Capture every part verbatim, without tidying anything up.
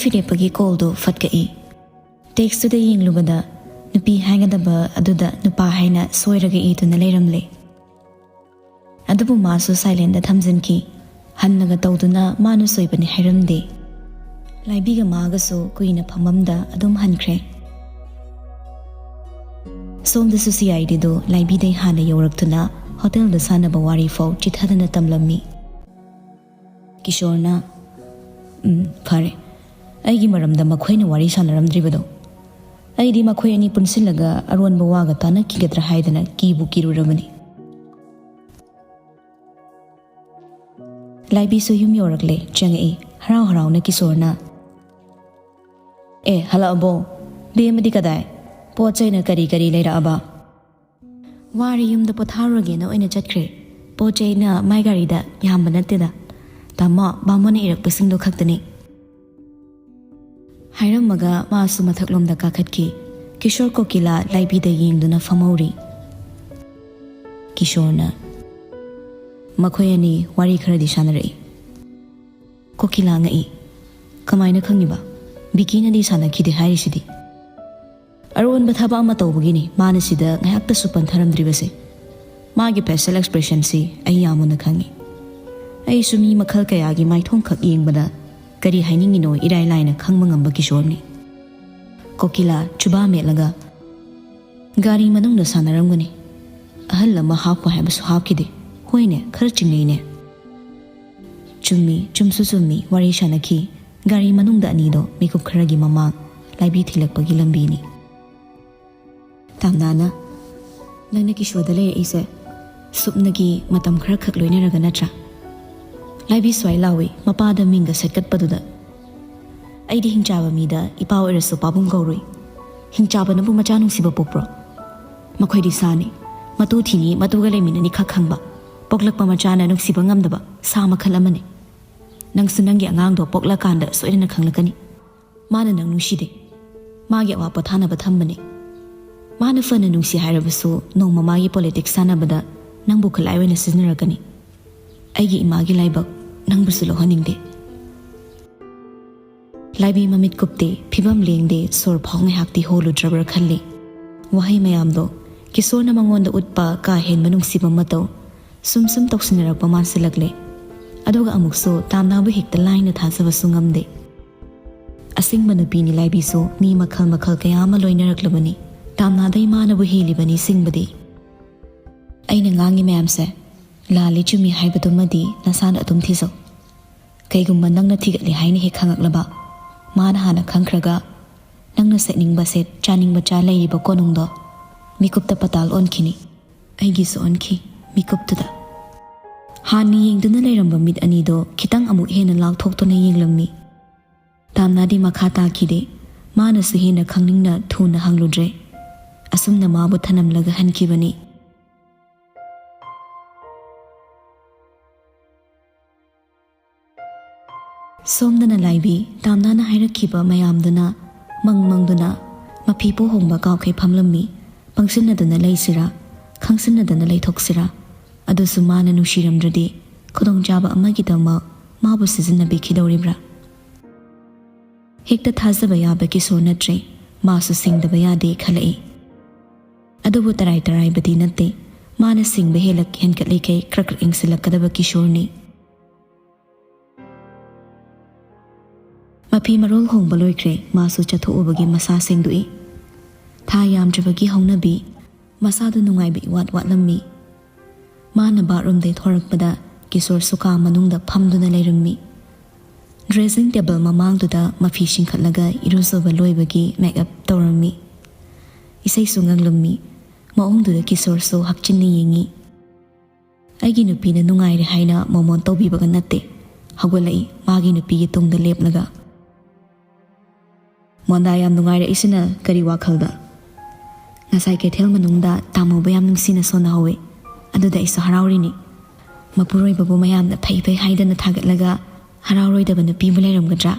ꯐꯤꯔꯦꯞꯄꯒꯤ ꯀꯣꯜꯗꯨ ꯐꯠ ꯀꯛꯏ꯫ ꯇꯦꯛꯁꯇꯨꯗ ꯌꯦꯡꯂꯨꯕꯗ ꯅꯨꯄꯤ ꯍꯥꯏꯒꯗꯕ ꯑꯗꯨꯗ ꯅꯨꯄꯥ ꯍꯥꯏꯅ ꯁꯣꯏꯔꯒ ꯏꯗꯨꯅ ꯂꯩꯔꯝꯂꯦ꯫ ꯑꯗꯨꯕꯨ ꯃꯥꯁꯨ ꯁꯥꯏꯂꯦꯟꯗ ꯊꯝꯖꯤꯟꯈꯤ꯫ ꯍꯟꯅꯒ ꯇꯧꯗꯨꯅ ꯃꯥꯅ ꯁꯣꯏꯕꯅꯤ ꯍꯥꯏꯔꯝꯗꯦ꯫ ꯂꯥꯏꯕꯤꯒ ꯃꯥꯒꯁꯨ ꯀꯨꯏꯅ ꯐꯝꯃꯝꯗ ꯑꯗꯨꯝ ꯍꯟꯈ꯭ꯔꯦ꯫ ꯁꯣꯝꯗꯁꯨ ꯁꯤ ꯑꯥꯏ ꯗꯤꯗꯨ ꯂꯥꯏꯕꯤꯗꯩ ꯍꯥꯟꯅ ꯌꯧꯔꯛꯇꯨꯅ ꯍꯣꯇꯦꯜꯗ ꯁꯥꯟꯅꯕ ꯋꯥꯔꯤ ꯐꯥꯎ ꯆꯤꯊꯗꯅ ꯇꯝꯂꯝꯃꯤ꯫ ꯀꯤꯁꯣꯔꯅ, "ꯎꯝ, ꯐꯔꯦ꯫ ꯑꯩꯒꯤ ꯃꯔꯝꯗ ꯃꯈꯣꯏꯅ ꯋꯥꯔꯤ ꯁꯥꯟꯅꯔꯝꯗ꯭ꯔꯤꯕꯗꯣ꯫ ꯑꯩꯗꯤ ꯃꯈꯣꯏ ꯑꯅꯤ ꯄꯨꯟꯁꯤꯜꯂꯒ ꯑꯔꯣꯟꯕ ꯋꯥꯒ ꯇꯥꯟꯅꯈꯤꯒꯗ꯭ꯔꯥ ꯍꯥꯏꯗꯅ ꯀꯤꯕꯨ ꯀꯤꯔꯨꯔꯕꯅꯤ꯫" ꯂꯥꯏꯕꯤꯁꯨ ꯌꯨꯝ ꯌꯧꯔꯛꯂꯦ, ꯆꯪꯉꯛꯏ꯫ ꯍꯔꯥꯎ ꯍꯔꯥꯎꯅ ꯀꯤꯁꯣꯔꯅ, "ꯑꯦ, ꯍꯜꯂꯛꯑꯕꯣ? ꯕꯦꯝꯃꯗꯤ ꯀꯗꯥꯏ? ꯄꯣꯠ ꯆꯩꯅ ꯀꯔꯤ ꯀꯔꯤ ꯂꯩꯔꯛꯑꯕ?" "ꯋꯥꯔꯦ, ꯌꯨꯝꯗ ꯄꯣꯊꯥꯔꯨꯔꯒꯦꯅ ꯑꯣꯏꯅ ꯆꯠꯈ꯭ꯔꯦ꯫ ꯄꯣꯠ ꯆꯩꯅ ꯃꯥꯏ ꯒꯥꯔꯤꯗ ꯌꯥꯝꯕ ꯅꯠꯇꯦꯗ꯫ ꯇꯥꯃꯣ, ꯕꯥꯃꯣꯟꯅ ꯏꯔꯛꯄꯁꯤꯡꯗꯣ ꯈꯛꯇꯅꯤ꯫" ꯍꯥꯏꯔꯝꯃꯒ ꯃꯥꯁꯨ ꯃꯊꯛꯂꯣꯝꯗ ꯀꯥꯈꯠꯈꯤ꯫ ꯀꯤꯁꯣꯔ ꯀꯣꯀꯤꯂꯥ ꯂꯥꯏꯕꯤꯗ ꯌꯦꯡꯗꯨꯅ ꯐꯝꯍꯧꯔꯤ꯫ ꯀꯤꯁꯣꯔꯅ, "ꯃꯈꯣꯏ ꯑꯅꯤ ꯋꯥꯔꯤ ꯈꯔꯗꯤ ꯁꯥꯟꯅꯔꯛꯏ꯫" ꯀꯣꯀꯤꯂꯥ ꯉꯛꯏ꯫ "ꯀꯃꯥꯏꯅ ꯈꯪꯉꯤꯕ? ꯕꯤꯀꯤꯅꯗꯤ ꯁꯥꯟꯅꯈꯤꯗꯦ ꯍꯥꯏꯔꯤꯁꯤꯗꯤ?" "ꯑꯔꯣꯟꯕ ꯊꯕꯛ ꯑꯃ ꯇꯧꯕꯒꯤꯅꯤ ꯃꯥꯅ ꯁꯤꯗ ꯉꯥꯏꯍꯥꯛꯇꯁꯨ ꯄꯟꯊꯔꯝꯗ꯭ꯔꯤꯕꯁꯦ꯫ ꯃꯥꯒꯤ facial expressionꯁꯤ ꯑꯩ ꯌꯥꯝ ꯃꯨꯟꯅ ꯈꯪꯉꯤ꯫ ꯑꯩꯁꯨ ꯃꯤ ꯃꯈꯜ ꯀꯌꯥꯒꯤ ꯃꯥꯏꯊꯣꯡꯈꯛ ꯌꯦꯡꯕꯗ ꯀꯔꯤ ꯍꯥꯏꯅꯤꯡꯉꯤꯅꯣ ꯏꯔꯥꯏ ꯂꯥꯏꯅ ꯈꯪꯕ ꯉꯝꯕ ꯀꯤꯁꯣꯔꯅꯤ꯫" ꯀꯣꯀꯤꯂꯥ ꯆꯨꯕꯥ ꯃꯦꯠꯂꯒ, "ꯒꯥꯔꯤ ꯃꯅꯨꯡꯗ ꯁꯥꯟꯅꯔꯝꯒꯅꯤ꯫ ꯑꯍꯜ ꯑꯃ ꯍꯥꯞꯄꯣ ꯍꯥꯏꯕꯁꯨ ꯍꯥꯞꯈꯤꯗꯦ꯫ ꯍꯣꯏꯅꯦ, ꯈꯔ ꯆꯤꯡꯅꯩꯅꯦ꯫" ꯆꯨꯝꯃꯤ, ꯆꯨꯝꯁꯨ ꯆꯨꯝꯃꯤ, ꯋꯥꯔꯤ ꯁꯥꯟꯅꯈꯤ꯫ ꯒꯥꯔꯤ ꯃꯅꯨꯡꯗ ꯑꯅꯤꯗꯣ ꯃꯤꯀꯨꯞ ꯈꯔꯒꯤ ꯃꯃꯥꯡ ꯂꯥꯏꯕꯤ ꯊꯤꯜꯂꯛꯄꯒꯤ ꯂꯝꯕꯤꯅꯤ꯫ ꯇꯥꯝꯅꯥꯅ, "ꯅꯪꯅ ꯀꯤꯁꯣꯔꯗ ꯂꯩꯔꯛꯏꯁꯦ ꯁꯨꯞꯅꯒꯤ ꯃꯇꯝ ꯈꯔꯈꯛ ꯂꯣꯏꯅꯔꯒ ꯅꯠꯇ꯭ꯔꯥ?" ꯂꯥꯏꯕꯤ ꯁ꯭ꯋꯥꯏ ꯂꯥꯎꯏ, ꯃꯄꯥꯗ ꯃꯤꯡꯒ ꯁꯦꯠꯀꯠꯄꯗꯨꯗ꯫ "ꯑꯩꯗꯤ ꯍꯤꯡꯆꯥꯕ ꯃꯤꯗ ꯏꯄꯥ ꯑꯣꯏꯔꯁꯨ ꯄꯥꯕꯨꯡ ꯀꯧꯔꯨꯏ꯫ ꯍꯤꯡꯆꯥꯕꯅꯕꯨ ꯃꯆꯥ ꯅꯨꯡꯁꯤꯕ ꯄꯣꯛꯄ꯭ꯔꯣ? ꯃꯈꯣꯏꯗꯤ ꯁꯥꯅꯤ꯫ ꯃꯇꯨ ꯊꯤꯅꯤ, ꯃꯇꯨꯒ ꯂꯩꯃꯤꯟꯅꯅꯤ ꯈꯛ ꯈꯪꯕ꯫ ꯄꯣꯛꯂꯛꯄ ꯃꯆꯥꯅ ꯅꯨꯡꯁꯤꯕ ꯉꯝꯗꯕ ꯁꯥ ꯃꯈꯜ ꯑꯃꯅꯤ꯫ ꯅꯪꯁꯨ ꯅꯪꯒꯤ ꯑꯉꯥꯡꯗꯣ ꯄꯣꯛꯂꯀꯥꯟꯗ ꯁꯣꯏꯗꯅ ꯈꯪꯂꯛꯀꯅꯤ꯫ ꯃꯥꯅ ꯅꯪ ꯅꯨꯡꯁꯤꯗꯦ꯫ ꯃꯥꯒꯤ ꯑꯋꯥ ꯄꯣꯊꯥꯅꯕ ꯊꯝꯕꯅꯤ꯫ ꯃꯥꯅ ꯐꯅ ꯅꯨꯡꯁꯤ ꯍꯥꯏꯔꯕꯁꯨ ꯅꯣꯡꯃ ꯃꯥꯒꯤ politics ꯁꯥꯟꯅꯕꯗ ꯅꯪꯕꯨ ꯈꯨꯠꯂꯥꯏ ꯑꯣꯏꯅ ꯁꯤꯖꯤꯟꯅꯔꯛꯀꯅꯤ꯫ ꯑꯩꯒꯤ ꯏꯃꯥꯒꯤ ꯂꯥꯏꯕꯛ ꯅꯪꯕꯨꯁꯨ ꯂꯧꯍꯟꯅꯤꯡꯗꯦ꯫" ꯂꯥꯏꯕꯤ ꯃꯃꯤꯠ ꯀꯨꯞꯇꯦ, ꯐꯤꯕꯝ ꯂꯦꯡꯗꯦ, ꯁꯣꯔ ꯐꯥꯎ ꯉꯥꯏꯍꯥꯛꯇꯤ ꯍꯣꯜꯂꯨꯗ꯭ꯔꯕ꯭ꯔꯥ ꯈꯜꯂꯤ꯫ ꯋꯥꯍꯩ ꯃꯌꯥꯝꯗꯣ, ꯀꯤꯁꯣꯔꯅ ꯃꯉꯣꯟꯗ ꯎꯠꯄ ꯀꯥ ꯍꯦꯟꯕ ꯅꯨꯡꯁꯤꯕ ꯃꯇꯧ, ꯁꯨꯝ ꯁꯨꯝ ꯇꯧꯁꯤꯟꯅꯔꯛꯄ ꯃꯥꯟꯁꯤꯜꯂꯛꯂꯦ꯫ ꯑꯗꯨꯒ ꯑꯃꯨꯛꯁꯨ ꯇꯥꯝꯅꯥꯕꯨ ꯍꯦꯛꯇ ꯂꯥꯏꯅ ꯊꯥꯖꯕꯁꯨ ꯉꯝꯗꯦ꯫ ꯑꯁꯤꯡꯕ ꯅꯨꯄꯤꯅꯤ ꯂꯥꯏꯕꯤꯁꯨ ꯃꯤ ꯃꯈꯜ ꯃꯈꯜ ꯀꯌꯥ ꯑꯃ ꯂꯣꯏꯅꯔꯛꯂꯕꯅꯤ꯫ ꯇꯥꯝꯅꯥꯗꯩ ꯃꯥꯅꯕꯨ ꯍꯦꯜꯂꯤꯕꯅꯤ ꯁꯤꯡꯕꯗꯤ꯫ ꯑꯩꯅ ꯉꯥꯡꯉꯤ ꯃꯌꯥꯝꯁꯦ ꯂꯥꯜꯂꯤ ꯆꯨꯝꯃꯤ ꯍꯥꯏꯕꯗꯨꯃꯗꯤ ꯅꯁꯥꯅ ꯑꯗꯨꯝ ꯊꯤꯖꯧ꯫ ꯀꯩꯒꯨꯝꯕ ꯅꯪꯅ ꯊꯤꯒꯠꯂꯤ ꯍꯥꯏꯅ ꯍꯦꯛ ꯈꯪꯉꯛꯂꯕ, ꯃꯥꯅ ꯍꯥꯟꯅ ꯈꯪꯈ꯭ꯔꯒ ꯅꯪꯅ ꯁꯦꯠꯅꯤꯡꯕ ꯁꯦꯠ, ꯆꯥꯅꯤꯡꯕ ꯆꯥ ꯂꯩꯔꯤꯕ ꯀꯣꯅꯨꯡꯗꯣ ꯃꯤꯀꯨꯞꯇ ꯄꯇꯥꯜ ꯑꯣꯟꯈꯤꯅꯤ꯫ ꯑꯩꯒꯤꯁꯨ ꯑꯣꯟꯈꯤ ꯃꯤꯀꯨꯞꯇꯨꯗ꯫ ꯍꯥꯟꯅ ꯌꯦꯡꯗꯨꯅ ꯂꯩꯔꯝꯕ ꯃꯤꯠ ꯑꯅꯤꯗꯣ ꯈꯤꯇꯪ ꯑꯃꯨꯛ ꯍꯦꯟꯅ ꯂꯥꯎꯊꯣꯛꯇꯨꯅ ꯌꯦꯡꯂꯝꯃꯤ꯫ ꯇꯥꯝꯅꯥꯗꯤ ꯃꯈꯥ ꯇꯥꯈꯤꯗꯦ꯫ ꯃꯥꯅꯁꯨ ꯍꯦꯟꯅ ꯈꯪꯅꯤꯡꯅ ꯊꯨꯅ ꯍꯪꯂꯨꯗ꯭ꯔꯦ꯫ ꯑꯁꯨꯝꯅ ꯃꯥꯕꯨ ꯊꯅꯝꯂꯒ ꯍꯟꯈꯤꯕꯅꯤ꯫ ꯁꯣꯝꯗꯅ ꯂꯥꯏꯕꯤ ꯇꯥꯝꯅꯥꯅ ꯍꯥꯏꯔꯛꯈꯤꯕ ꯃꯌꯥꯝꯗꯨꯅ ꯃꯪ ꯃꯪꯗꯨꯅ ꯃꯐꯤ ꯄꯣ ꯍꯣꯡꯕ ꯀꯥꯎꯈꯩ ꯐꯝꯂꯝꯃꯤ꯫ ꯄꯪꯁꯤꯟꯅꯗꯨꯅ ꯂꯩꯁꯤꯔꯥ, ꯈꯪꯁꯤꯟꯅꯗꯅ ꯂꯩꯊꯣꯛꯁꯤꯔꯥ? ꯑꯗꯨꯁꯨ ꯃꯥꯅ ꯅꯨꯡꯁꯤꯔꯝꯗ꯭ꯔꯗꯤ ꯈꯨꯗꯣꯡꯆꯥꯕ ꯑꯃꯒꯤꯗꯃꯛ ꯃꯥꯕꯨ ꯁꯤꯖꯤꯟꯅꯕꯤꯈꯤꯗꯧꯔꯤꯕ꯭ꯔꯥ? ꯍꯦꯛꯇ ꯊꯥꯖꯕ ꯌꯥꯕ ꯀꯤꯁꯣꯔ ꯅꯠꯇ꯭ꯔꯦ, ꯃꯥꯁꯨ ꯁꯤꯡꯗꯕ ꯌꯥꯗꯦ ꯈꯜꯂꯛꯏ꯫ ꯑꯗꯨꯕꯨ ꯇꯔꯥꯏ ꯇꯔꯥꯏꯕꯗꯤ ꯅꯠꯇꯦ, ꯃꯥꯅ ꯁꯤꯡꯕ ꯍꯦꯜꯂꯛ ꯍꯦꯟꯒꯠꯂꯤꯈꯩ ꯈ꯭ꯔꯛ ꯈ꯭ꯔꯛ ꯏꯪꯁꯤꯜꯂꯛꯀꯗꯕ ꯀꯤꯁꯣꯔꯅꯤ꯫ ꯃꯐꯤ ꯃꯔꯣꯜ ꯍꯣꯡꯕ ꯂꯣꯏꯈ꯭ꯔꯦ, ꯃꯥꯁꯨ ꯆꯠꯊꯣꯛꯎꯕꯒꯤ ꯃꯁꯥ ꯁꯦꯡꯗꯣꯛꯏ꯫ ꯊꯥ ꯌꯥꯝꯗ꯭ꯔꯤꯕꯒꯤ ꯍꯧꯅꯕꯤ, ꯃꯁꯥꯗꯨ ꯅꯨꯡꯉꯥꯏꯕ ꯏꯋꯥꯠ ꯋꯥꯠꯂꯝꯃꯤ꯫ ꯃꯥꯅ ꯕꯥꯠꯔꯨꯝꯗꯩ ꯊꯣꯔꯛꯄꯗ ꯀꯤꯁꯣꯔꯁꯨ ꯀꯥ ꯃꯅꯨꯡꯗ ꯐꯝꯗꯨꯅ ꯂꯩꯔꯝꯃꯤ꯫ ꯗ꯭ꯔꯦꯁꯤꯡ ꯇꯦꯕꯜ ꯃꯃꯥꯡꯗꯨꯗ ꯃꯐꯤ ꯆꯤꯡꯈꯠꯂꯒ ꯏꯔꯨꯖꯕ ꯂꯣꯏꯕꯒꯤ ꯃꯦꯛꯑꯞ ꯇꯧꯔꯝꯃꯤ꯫ ꯏꯁꯩꯁꯨ ꯉꯪꯂꯝꯃꯤ꯫ ꯃꯑꯣꯡꯗꯨꯗ ꯀꯤꯁꯣꯔꯁꯨ ꯍꯛꯆꯤꯟꯅ ꯌꯦꯡꯉꯤ꯫ ꯑꯩꯒꯤ ꯅꯨꯄꯤꯅ ꯅꯨꯡꯉꯥꯏꯔꯦ ꯍꯥꯏꯅ ꯃꯣꯃꯣꯟ ꯇꯧꯕꯤꯕꯒ ꯅꯠꯇꯦ꯫ ꯍꯧꯒꯠꯂꯛꯏ ꯃꯥꯒꯤ ꯅꯨꯄꯤꯒꯤ ꯇꯨꯡꯗ ꯂꯦꯞꯂꯒ꯫ ꯃꯣꯟꯗꯥ ꯌꯥꯝ ꯅꯨꯡꯉꯥꯏꯔꯛꯏꯁꯤꯅ ꯀꯔꯤ ꯋꯥꯈꯜꯗ? ꯉꯁꯥꯏ ꯀꯩꯊꯦꯜ ꯃꯅꯨꯡꯗ ꯇꯥꯃꯣꯕꯨ ꯌꯥꯝ ꯅꯨꯡꯁꯤꯅ ꯁꯣꯟꯅꯍꯧꯋꯤ꯫ ꯑꯗꯨꯗ ꯑꯩꯁꯨ ꯍꯔꯥꯎꯔꯤꯅꯤ꯫ ꯃꯄꯨꯔꯣꯏꯕꯕꯨ ꯃꯌꯥꯝꯅ ꯐꯩ ꯐꯩ ꯍꯥꯏꯗꯅ ꯊꯥꯒꯠꯂꯒ ꯍꯔꯥꯎꯔꯣꯏꯗꯕ ꯅꯨꯄꯤꯕꯨ ꯂꯩꯔꯝꯒꯗ꯭ꯔꯥ?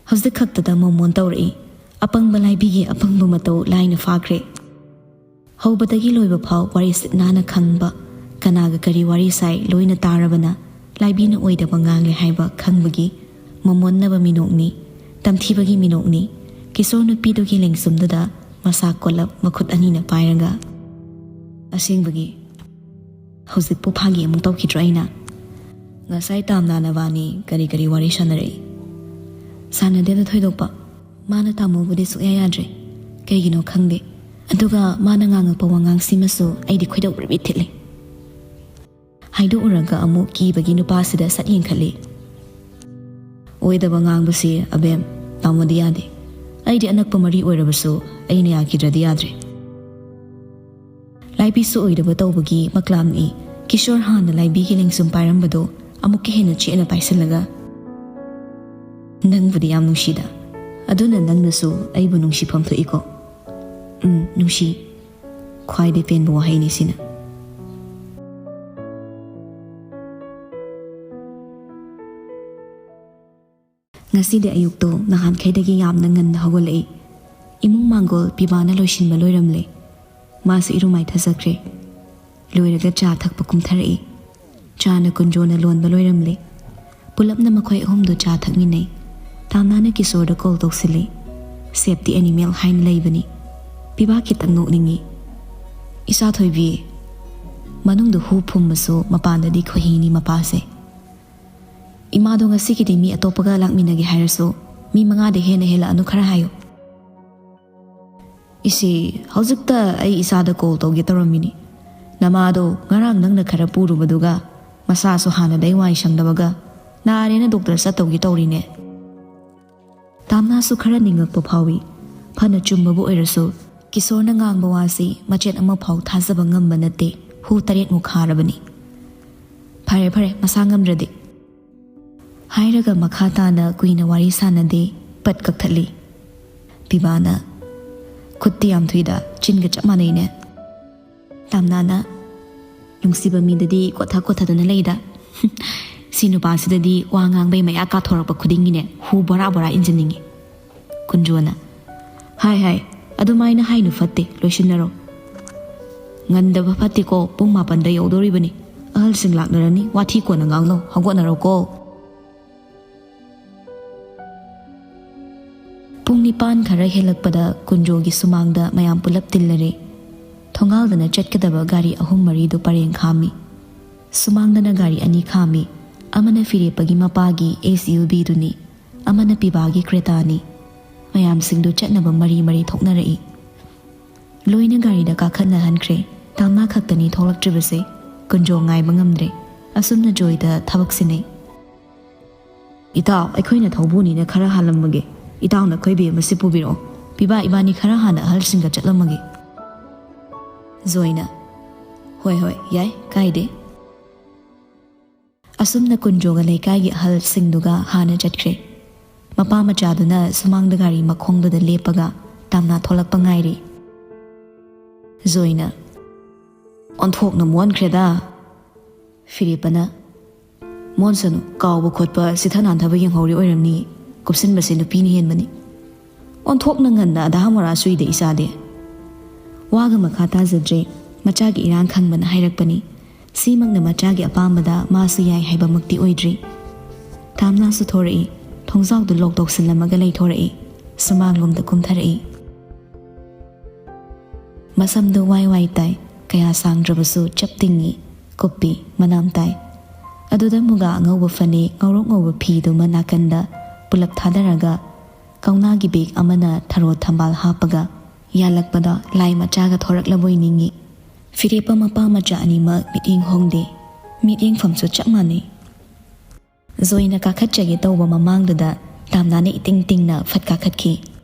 ꯍꯧꯖꯤꯛ ꯈꯛꯇꯗ ꯃꯣꯃꯣꯟ ꯇꯧꯔꯛꯏ꯫ ꯑꯄꯪꯕ ꯂꯥꯏꯕꯤꯒꯤ ꯑꯄꯪꯕ ꯃꯇꯧ ꯂꯥꯏꯅ ꯐꯥꯈ꯭ꯔꯦ꯫ ꯍꯧꯕꯗꯒꯤ ꯂꯣꯏꯕ ꯐꯥꯎ ꯋꯥꯔꯤꯁꯤ ꯅꯥꯟꯅ ꯈꯪꯕ, ꯀꯅꯥꯒ ꯀꯔꯤ ꯋꯥꯔꯤ ꯁꯥꯏ ꯂꯣꯏꯅ ꯇꯥꯔꯕꯅ ꯂꯥꯏꯕꯤꯅ ꯑꯣꯏꯗꯕ ꯉꯥꯡꯂꯦ ꯍꯥꯏꯕ ꯈꯪꯕꯒꯤ ꯃꯃꯣꯟꯅꯕ ꯃꯤꯅꯣꯛꯅꯤ, ꯇꯝꯊꯤꯕꯒꯤ ꯃꯤꯅꯣꯛꯅꯤ꯫ ꯀꯤꯁꯣꯔ ꯅꯨꯄꯤꯗꯨꯒꯤ ꯂꯦꯡꯁꯨꯝꯗꯨꯗ ꯃꯁꯥ ꯀꯣꯜꯂꯞ ꯃꯈꯨꯠ ꯑꯅꯤꯅ ꯄꯥꯏꯔꯒ, "ꯑꯁꯦꯡꯕꯒꯤ ꯍꯧꯖꯤꯛꯄꯨ ꯐꯥꯒꯤ ꯑꯃꯨꯛ ꯇꯧꯈꯤꯗ꯭ꯔꯣ ꯑꯩꯅ?" "ꯉꯁꯥꯏ ꯇꯥꯝꯅꯥ ꯅꯕꯥꯅꯤ ꯀꯔꯤ ꯀꯔꯤ ꯋꯥꯔꯤ ꯁꯥꯟꯅꯔꯛꯏ?" "ꯁꯥꯟꯅꯗꯦꯗ ꯊꯣꯏꯗꯣꯛꯄ꯫ ꯃꯥꯅ ꯇꯥꯃꯣꯕꯨꯗꯤ ꯁꯨꯛꯌꯥ ꯌꯥꯗ꯭ꯔꯦ꯫ ꯀꯩꯒꯤꯅꯣ ꯈꯪꯗꯦ꯫ ꯑꯗꯨꯒ ꯃꯥꯅ ꯉꯥꯡꯉꯛꯄ ꯋꯥꯉꯥꯡꯁꯤꯃꯁꯨ ꯑꯩꯗꯤ ꯈꯣꯏꯗꯧ ꯕ꯭ꯔꯤꯕ꯭ꯔꯤ ꯊꯤꯠꯂꯤ꯫" ꯍꯥꯏꯗꯣꯛꯎꯔꯒ ꯑꯃꯨꯛ ꯀꯤꯕꯒꯤ ꯅꯨꯄꯥꯁꯤꯗ ꯁꯠ ꯌꯦꯡꯈꯠꯂꯤ꯫ "ꯑꯣꯏꯗꯕ ꯉꯥꯡꯕꯁꯤ ꯑꯕꯦꯝ, ꯇꯥꯃꯣꯗꯤ ꯌꯥꯗꯦ꯫ ꯑꯩꯗꯤ ꯑꯅꯛꯄ ꯃꯔꯤ ꯑꯣꯏꯔꯕꯁꯨ ꯑꯩꯅ ꯌꯥꯈꯤꯗ꯭ꯔꯗꯤ ꯌꯥꯗ꯭ꯔꯦ꯫" ꯂꯥꯏꯕꯤꯁꯨ ꯑꯣꯏꯗꯕ ꯇꯧꯕꯒꯤ ꯃꯀ꯭ꯂꯥꯝꯅꯤ꯫ ꯀꯤꯁꯣꯔ ꯍꯥꯟꯅ ꯂꯥꯏꯕꯤꯒꯤ ꯂꯦꯡꯁꯨꯝ ꯄꯥꯏꯔꯝꯕꯗꯣ ꯑꯃꯨꯛꯀ ꯍꯦꯟꯅ ꯆꯦꯠꯅ ꯄꯥꯏꯁꯤꯜꯂꯒ, "ꯅꯪꯕꯨꯗꯤ ꯌꯥꯝ ꯅꯨꯡꯁꯤꯗ꯫ ꯑꯗꯨꯅ ꯅꯪꯅꯁꯨ ꯑꯩꯕꯨ ꯅꯨꯡꯁꯤꯐꯝ ꯊꯣꯛꯏꯀꯣ꯫ ꯎꯝ, ꯅꯨꯡꯁꯤ꯫" ꯈ꯭ꯋꯥꯏꯗꯩ ꯄꯦꯟꯕ ꯋꯥꯍꯩꯅꯤ ꯁꯤꯅ꯫ ꯉꯁꯤꯗꯤ ꯑꯌꯨꯛꯇꯣ ꯅꯍꯥꯟꯈꯩꯗꯒꯤ ꯌꯥꯝꯅ ꯉꯟꯅ ꯍꯧꯒꯠꯂꯛꯏ꯫ ꯏꯃꯨꯡ ꯃꯥꯡꯒꯣꯜ ꯄꯤꯕꯥꯅ ꯂꯣꯏꯁꯤꯟꯕ ꯂꯣꯏꯔꯝꯂꯦ꯫ ꯃꯥꯁꯨ ꯏꯔꯨ ꯃꯥꯏꯊꯖꯈ꯭ꯔꯦ꯫ ꯂꯣꯏꯔꯒ ꯆꯥ ꯊꯛꯄ ꯀꯨꯝꯊꯔꯛꯏ꯫ ꯆꯥꯅ ꯀꯨꯟꯖꯣꯅ ꯂꯣꯟꯕ ꯂꯣꯏꯔꯝꯂꯦ꯫ ꯄꯨꯂꯞꯅ ꯃꯈꯣꯏ ꯑꯍꯨꯝꯗꯨ ꯆꯥ ꯊꯛꯃꯤꯟꯅꯩ꯫ ꯇꯥꯝꯅꯥꯅ ꯀꯤꯁꯣꯔꯗ ꯀꯣꯜ ꯇꯧꯁꯤꯜꯂꯤ꯫ "Save the animal" ꯍꯥꯏꯅ ꯂꯩꯕꯅꯤ꯫ ꯄꯤꯕꯥ ꯈꯤꯇꯪ ꯅꯣꯛꯅꯤꯡꯉꯤ꯫ "ꯏꯆꯥ ꯊꯣꯏꯕꯤ, ꯃꯅꯨꯡꯗ ꯍꯨ ꯐꯨꯝꯃꯁꯨ ꯃꯄꯥꯟꯗꯗꯤ ꯈꯣꯏꯍꯤꯅꯤ ꯃꯄꯥꯁꯦ꯫ ꯏꯃꯥꯗꯣ ꯉꯁꯤꯒꯤꯗꯤ ꯃꯤ ꯑꯇꯣꯞꯄꯒ ꯂꯥꯛꯃꯤꯟꯅꯒꯦ ꯍꯥꯏꯔꯁꯨ ꯃꯤ ꯃꯉꯥꯗ ꯍꯦꯟꯅ ꯍꯦꯜꯂꯛꯑꯅꯨ ꯈꯔ ꯍꯥꯏꯌꯨ꯫" "ꯏꯆꯦ, ꯍꯧꯖꯤꯛꯇ ꯑꯩ ꯏꯆꯥꯗ ꯀꯣꯜ ꯇꯧꯒꯦ ꯇꯧꯔꯝꯃꯤꯅꯤ꯫ ꯅꯃꯥꯗꯣ ꯉꯔꯥꯡ ꯅꯪꯅ ꯈꯔ ꯄꯨꯔꯨꯕꯗꯨꯒ ꯃꯁꯥꯁꯨ ꯍꯥꯟꯅꯗꯩ ꯋꯥꯏ ꯁꯪꯗꯕꯒ ꯅꯥꯔꯦꯅ ꯗꯣꯛꯇꯔ ꯆꯠꯇꯧꯒꯦ ꯇꯧꯔꯤꯅꯦ꯫" ꯇꯥꯝꯅꯥꯁꯨ ꯈꯔ ꯅꯤꯡꯉꯛꯄ ꯐꯥꯎꯏ꯫ ꯐꯅ ꯆꯨꯝꯕꯕꯨ ꯑꯣꯏꯔꯁꯨ ꯀꯤꯁꯣꯔꯅ ꯉꯥꯡꯕ ꯋꯥꯁꯤ ꯃꯆꯦꯠ ꯑꯃꯐꯥꯎ ꯊꯥꯖꯕ ꯉꯝꯕ ꯅꯠꯇꯦ꯫ ꯍꯨ ꯇꯔꯦꯠꯃꯨꯛ ꯈꯥꯔꯕꯅꯤ꯫ "ꯐꯔꯦ ꯐꯔꯦ, ꯃꯁꯥ ꯉꯝꯗ꯭ꯔꯗꯤ꯫" ꯍꯥꯏꯔꯒ ꯃꯈꯥ ꯇꯥꯅ ꯀꯨꯏꯅ ꯋꯥꯔꯤ ꯁꯥꯟꯅꯗꯦ꯫ ꯄꯠ ꯀꯛꯊꯠꯂꯤ꯫ ꯄꯤꯕꯥꯅ, "ꯈꯨꯠꯇꯤ ꯌꯥꯝ ꯊꯨꯏꯗ, ꯆꯤꯟꯒ ꯆꯞ ꯃꯥꯟꯅꯩꯅꯦ꯫" ꯇꯥꯝꯅꯥꯅ, "ꯅꯨꯡꯁꯤꯕ ꯃꯤꯗꯗꯤ ꯀꯣꯊ ꯀꯣꯊꯗꯅ ꯂꯩꯗ꯫ ꯁꯤ ꯅꯨꯄꯥꯁꯤꯗꯗꯤ ꯋꯥ ꯉꯥꯡꯕꯩ ꯃꯌꯥ ꯀꯥꯊꯣꯔꯛꯄ ꯈꯨꯗꯤꯡꯒꯤꯅꯦ ꯍꯨ ꯕꯣꯔꯥ ꯕꯣꯔꯥ ꯏꯟꯖꯤꯟꯅꯤꯡꯉꯤ꯫" ꯀꯨꯟꯖꯣꯅ, "ꯍꯥꯏ ꯍꯥꯏ, ꯑꯗꯨꯃꯥꯏꯅ ꯍꯥꯏꯅꯨ, ꯐꯠꯇꯦ, ꯂꯣꯏꯁꯤꯟꯅꯔꯣ꯫ ꯉꯟꯗꯕ ꯐꯠꯇꯦꯀꯣ, ꯄꯨꯡ ꯃꯥꯄꯟꯗ ꯌꯧꯗꯧꯔꯤꯕꯅꯤ꯫ ꯑꯍꯜꯁꯤꯡ ꯂꯥꯛꯅꯔꯅꯤ, ꯋꯥꯊꯤ ꯀꯣꯟꯅ ꯉꯥꯡꯅꯧ, ꯍꯧꯒꯠꯅꯔꯣꯀꯣ꯫" ꯄꯨꯡ ꯅꯤꯄꯥꯟ ꯈꯔ ꯍꯦꯜꯂꯛꯄꯗ ꯀꯨꯟꯖꯣꯒꯤ ꯁꯨꯃꯥꯡꯗ ꯃꯌꯥꯝ ꯄꯨꯂꯞ ꯇꯤꯜꯂꯔꯦ꯫ ꯊꯣꯡꯒꯥꯜꯗꯅ ꯆꯠꯀꯗꯕ ꯒꯥꯔꯤ ꯑꯍꯨꯝ ꯃꯔꯤꯗꯨ ꯄꯔꯦꯡ ꯈꯥꯝꯃꯤ꯫ ꯁꯨꯃꯥꯡꯗꯅ ꯒꯥꯔꯤ ꯑꯅꯤ ꯈꯥꯝꯃꯤ꯫ ꯑꯃꯅ ꯐꯤꯔꯦꯞꯄꯒꯤ ꯃꯄꯥꯒꯤ ꯑꯦꯁ ꯌꯨ ꯚꯤꯗꯨꯅꯤ, ꯑꯃꯅ ꯄꯤꯕꯥꯒꯤ ꯀ꯭ꯔꯦꯇꯥꯅꯤ꯫ ꯃꯌꯥꯝꯁꯤꯡꯗꯨ ꯆꯠꯅꯕ ꯃꯔꯤ ꯃꯔꯤ ꯊꯣꯛꯅꯔꯛꯏ꯫ ꯂꯣꯏꯅ ꯒꯥꯔꯤꯗ ꯀꯥꯈꯠꯅꯍꯟꯈ꯭ꯔꯦ꯫ ꯇꯥꯝꯅꯥ ꯈꯛꯇꯅꯤ ꯊꯣꯛꯂꯛꯇ꯭ꯔꯤꯕꯁꯦ꯫ ꯀꯨꯟꯖꯣ ꯉꯥꯏꯕ ꯉꯝꯗ꯭ꯔꯦ꯫ ꯑꯁꯨꯝꯅ ꯖꯣꯏꯗ ꯊꯕꯛ ꯁꯤꯟꯅꯩ꯫ "ꯏꯇꯥꯎ, ꯑꯩꯈꯣꯏꯅ ꯊꯧꯕꯨꯅꯤꯅ ꯈꯔ ꯍꯥꯜꯂꯝꯃꯒꯦ꯫ ꯏꯇꯥꯎꯅ ꯈꯣꯏꯕꯤ ꯑꯃꯁꯤ ꯄꯨꯕꯤꯔꯛꯑꯣ꯫ ꯄꯤꯕꯥ ꯏꯕꯥꯅꯤ ꯈꯔ ꯍꯥꯟꯅ ꯑꯍꯜꯁꯤꯡꯒ ꯆꯠꯂꯝꯃꯒꯦ꯫" ꯖꯣꯏꯅ, "ꯍꯣꯏ, ꯍꯣꯏ, ꯌꯥꯏ, ꯀꯥꯏꯗꯦ꯫" ꯑꯁꯨꯝꯅ ꯀꯨꯟꯖꯣꯒ ꯂꯩꯀꯥꯏꯒꯤ ꯑꯍꯜꯁꯤꯡꯗꯨꯒ ꯍꯥꯟꯅ ꯆꯠꯈ꯭ꯔꯦ꯫ ꯃꯄꯥ ꯃꯆꯥꯗꯨꯅ ꯁꯨꯃꯥꯡꯗ ꯒꯥꯔꯤ ꯃꯈꯣꯡꯗꯨꯗ ꯂꯦꯞꯄꯒ ꯇꯥꯝꯅꯥ ꯊꯣꯛꯂꯛꯄ ꯉꯥꯏꯔꯤ꯫ ꯖꯣꯏꯅ, "ꯑꯣꯟꯊꯣꯛꯅ ꯃꯣꯟꯈ꯭ꯔꯦꯗ꯫" ꯐꯤꯔꯦꯞꯄꯅ, "ꯃꯣꯟꯁꯅꯨ, ꯀꯥꯎꯕ ꯈꯣꯠꯄ, ꯆꯤꯊ ꯅꯥꯟꯊꯕ ꯌꯦꯡꯍꯧꯔꯤ ꯑꯣꯏꯔꯝꯅꯤ꯫ ꯀꯨꯞꯁꯤꯟꯕꯁꯦ ꯅꯨꯄꯤꯅ ꯍꯦꯟꯕꯅꯤ꯫ ꯑꯣꯟꯊꯣꯛꯅ ꯉꯟꯅ ꯑꯙꯥ ꯃꯣꯔꯥ ꯁꯨꯏꯗ ꯏꯆꯥꯗꯤ꯫" ꯋꯥꯒ ꯃꯈꯥ ꯇꯥꯖꯗ꯭ꯔꯦ꯫ ꯃꯆꯥꯒꯤ ꯏꯔꯥꯡ ꯈꯪꯕꯅ ꯍꯥꯏꯔꯛꯄꯅꯤ꯫ ꯁꯤꯃꯛꯅ ꯃꯆꯥꯒꯤ ꯑꯄꯥꯝꯕꯗ ꯃꯥꯁꯨ ꯌꯥꯏ ꯍꯥꯏꯕꯃꯛꯇꯤ ꯑꯣꯏꯗ꯭ꯔꯤ꯫ ꯇꯥꯝꯅꯥꯁꯨ ꯊꯣꯔꯛꯏ꯫ ꯊꯣꯡꯖꯥꯎꯗꯨ ꯂꯣꯛ ꯇꯧꯁꯤꯜꯂꯝꯃꯒ ꯂꯩꯊꯣꯔꯛꯏ꯫ ꯁꯨꯃꯥꯡꯂꯣꯝꯗ ꯀꯨꯝꯊꯔꯛꯏ꯫ ꯃꯁꯝꯗꯨ ꯋꯥꯏ ꯋꯥꯏ ꯇꯥꯏ, ꯀꯌꯥ ꯁꯥꯡꯗ꯭ꯔꯕꯁꯨ ꯆꯞ ꯇꯤꯡꯉꯤ, ꯀꯨꯞꯄꯤ, ꯃꯅꯥꯝ ꯇꯥꯏ꯫ ꯑꯗꯨꯗ ꯃꯨꯒꯥ ꯑꯉꯧꯕ ꯐꯅꯦꯛ, ꯉꯧꯔꯣꯛ ꯉꯧꯕ ꯐꯤꯗꯨꯃ ꯅꯥꯀꯟꯗ ꯄꯨꯂꯞ ꯊꯥꯗꯔꯒ, ꯀꯧꯅꯥꯒꯤ ꯕꯦꯒ ꯑꯃꯅ ꯊꯔꯣ ꯊꯝꯕꯥꯜ ꯍꯥꯞꯄꯒ ꯌꯥꯜꯂꯛꯄꯗ ꯂꯥꯏ ꯃꯆꯥꯒ ꯊꯣꯔꯛꯂꯕꯣꯏ ꯅꯤꯡꯉꯤ꯫ ꯐꯤꯔꯦꯞꯄ ꯃꯄꯥ ꯃꯆꯥ ꯑꯅꯤꯃꯛ ꯃꯤꯠꯌꯦꯡ ꯍꯣꯡꯗꯦ꯫ ꯃꯤꯠꯌꯦꯡꯐꯝꯁꯨ ꯆꯞ ꯃꯥꯟꯅꯩ꯫ ꯖꯣꯏꯅ ꯀꯥꯈꯠꯆꯒꯦ ꯇꯧꯕ ꯃꯃꯥꯡꯗꯨꯗ ꯇꯥꯝꯅꯥꯅ ꯏꯇꯤꯡ ꯇꯤꯡꯅ ꯐꯠ ꯀꯥꯈꯠꯈꯤ꯫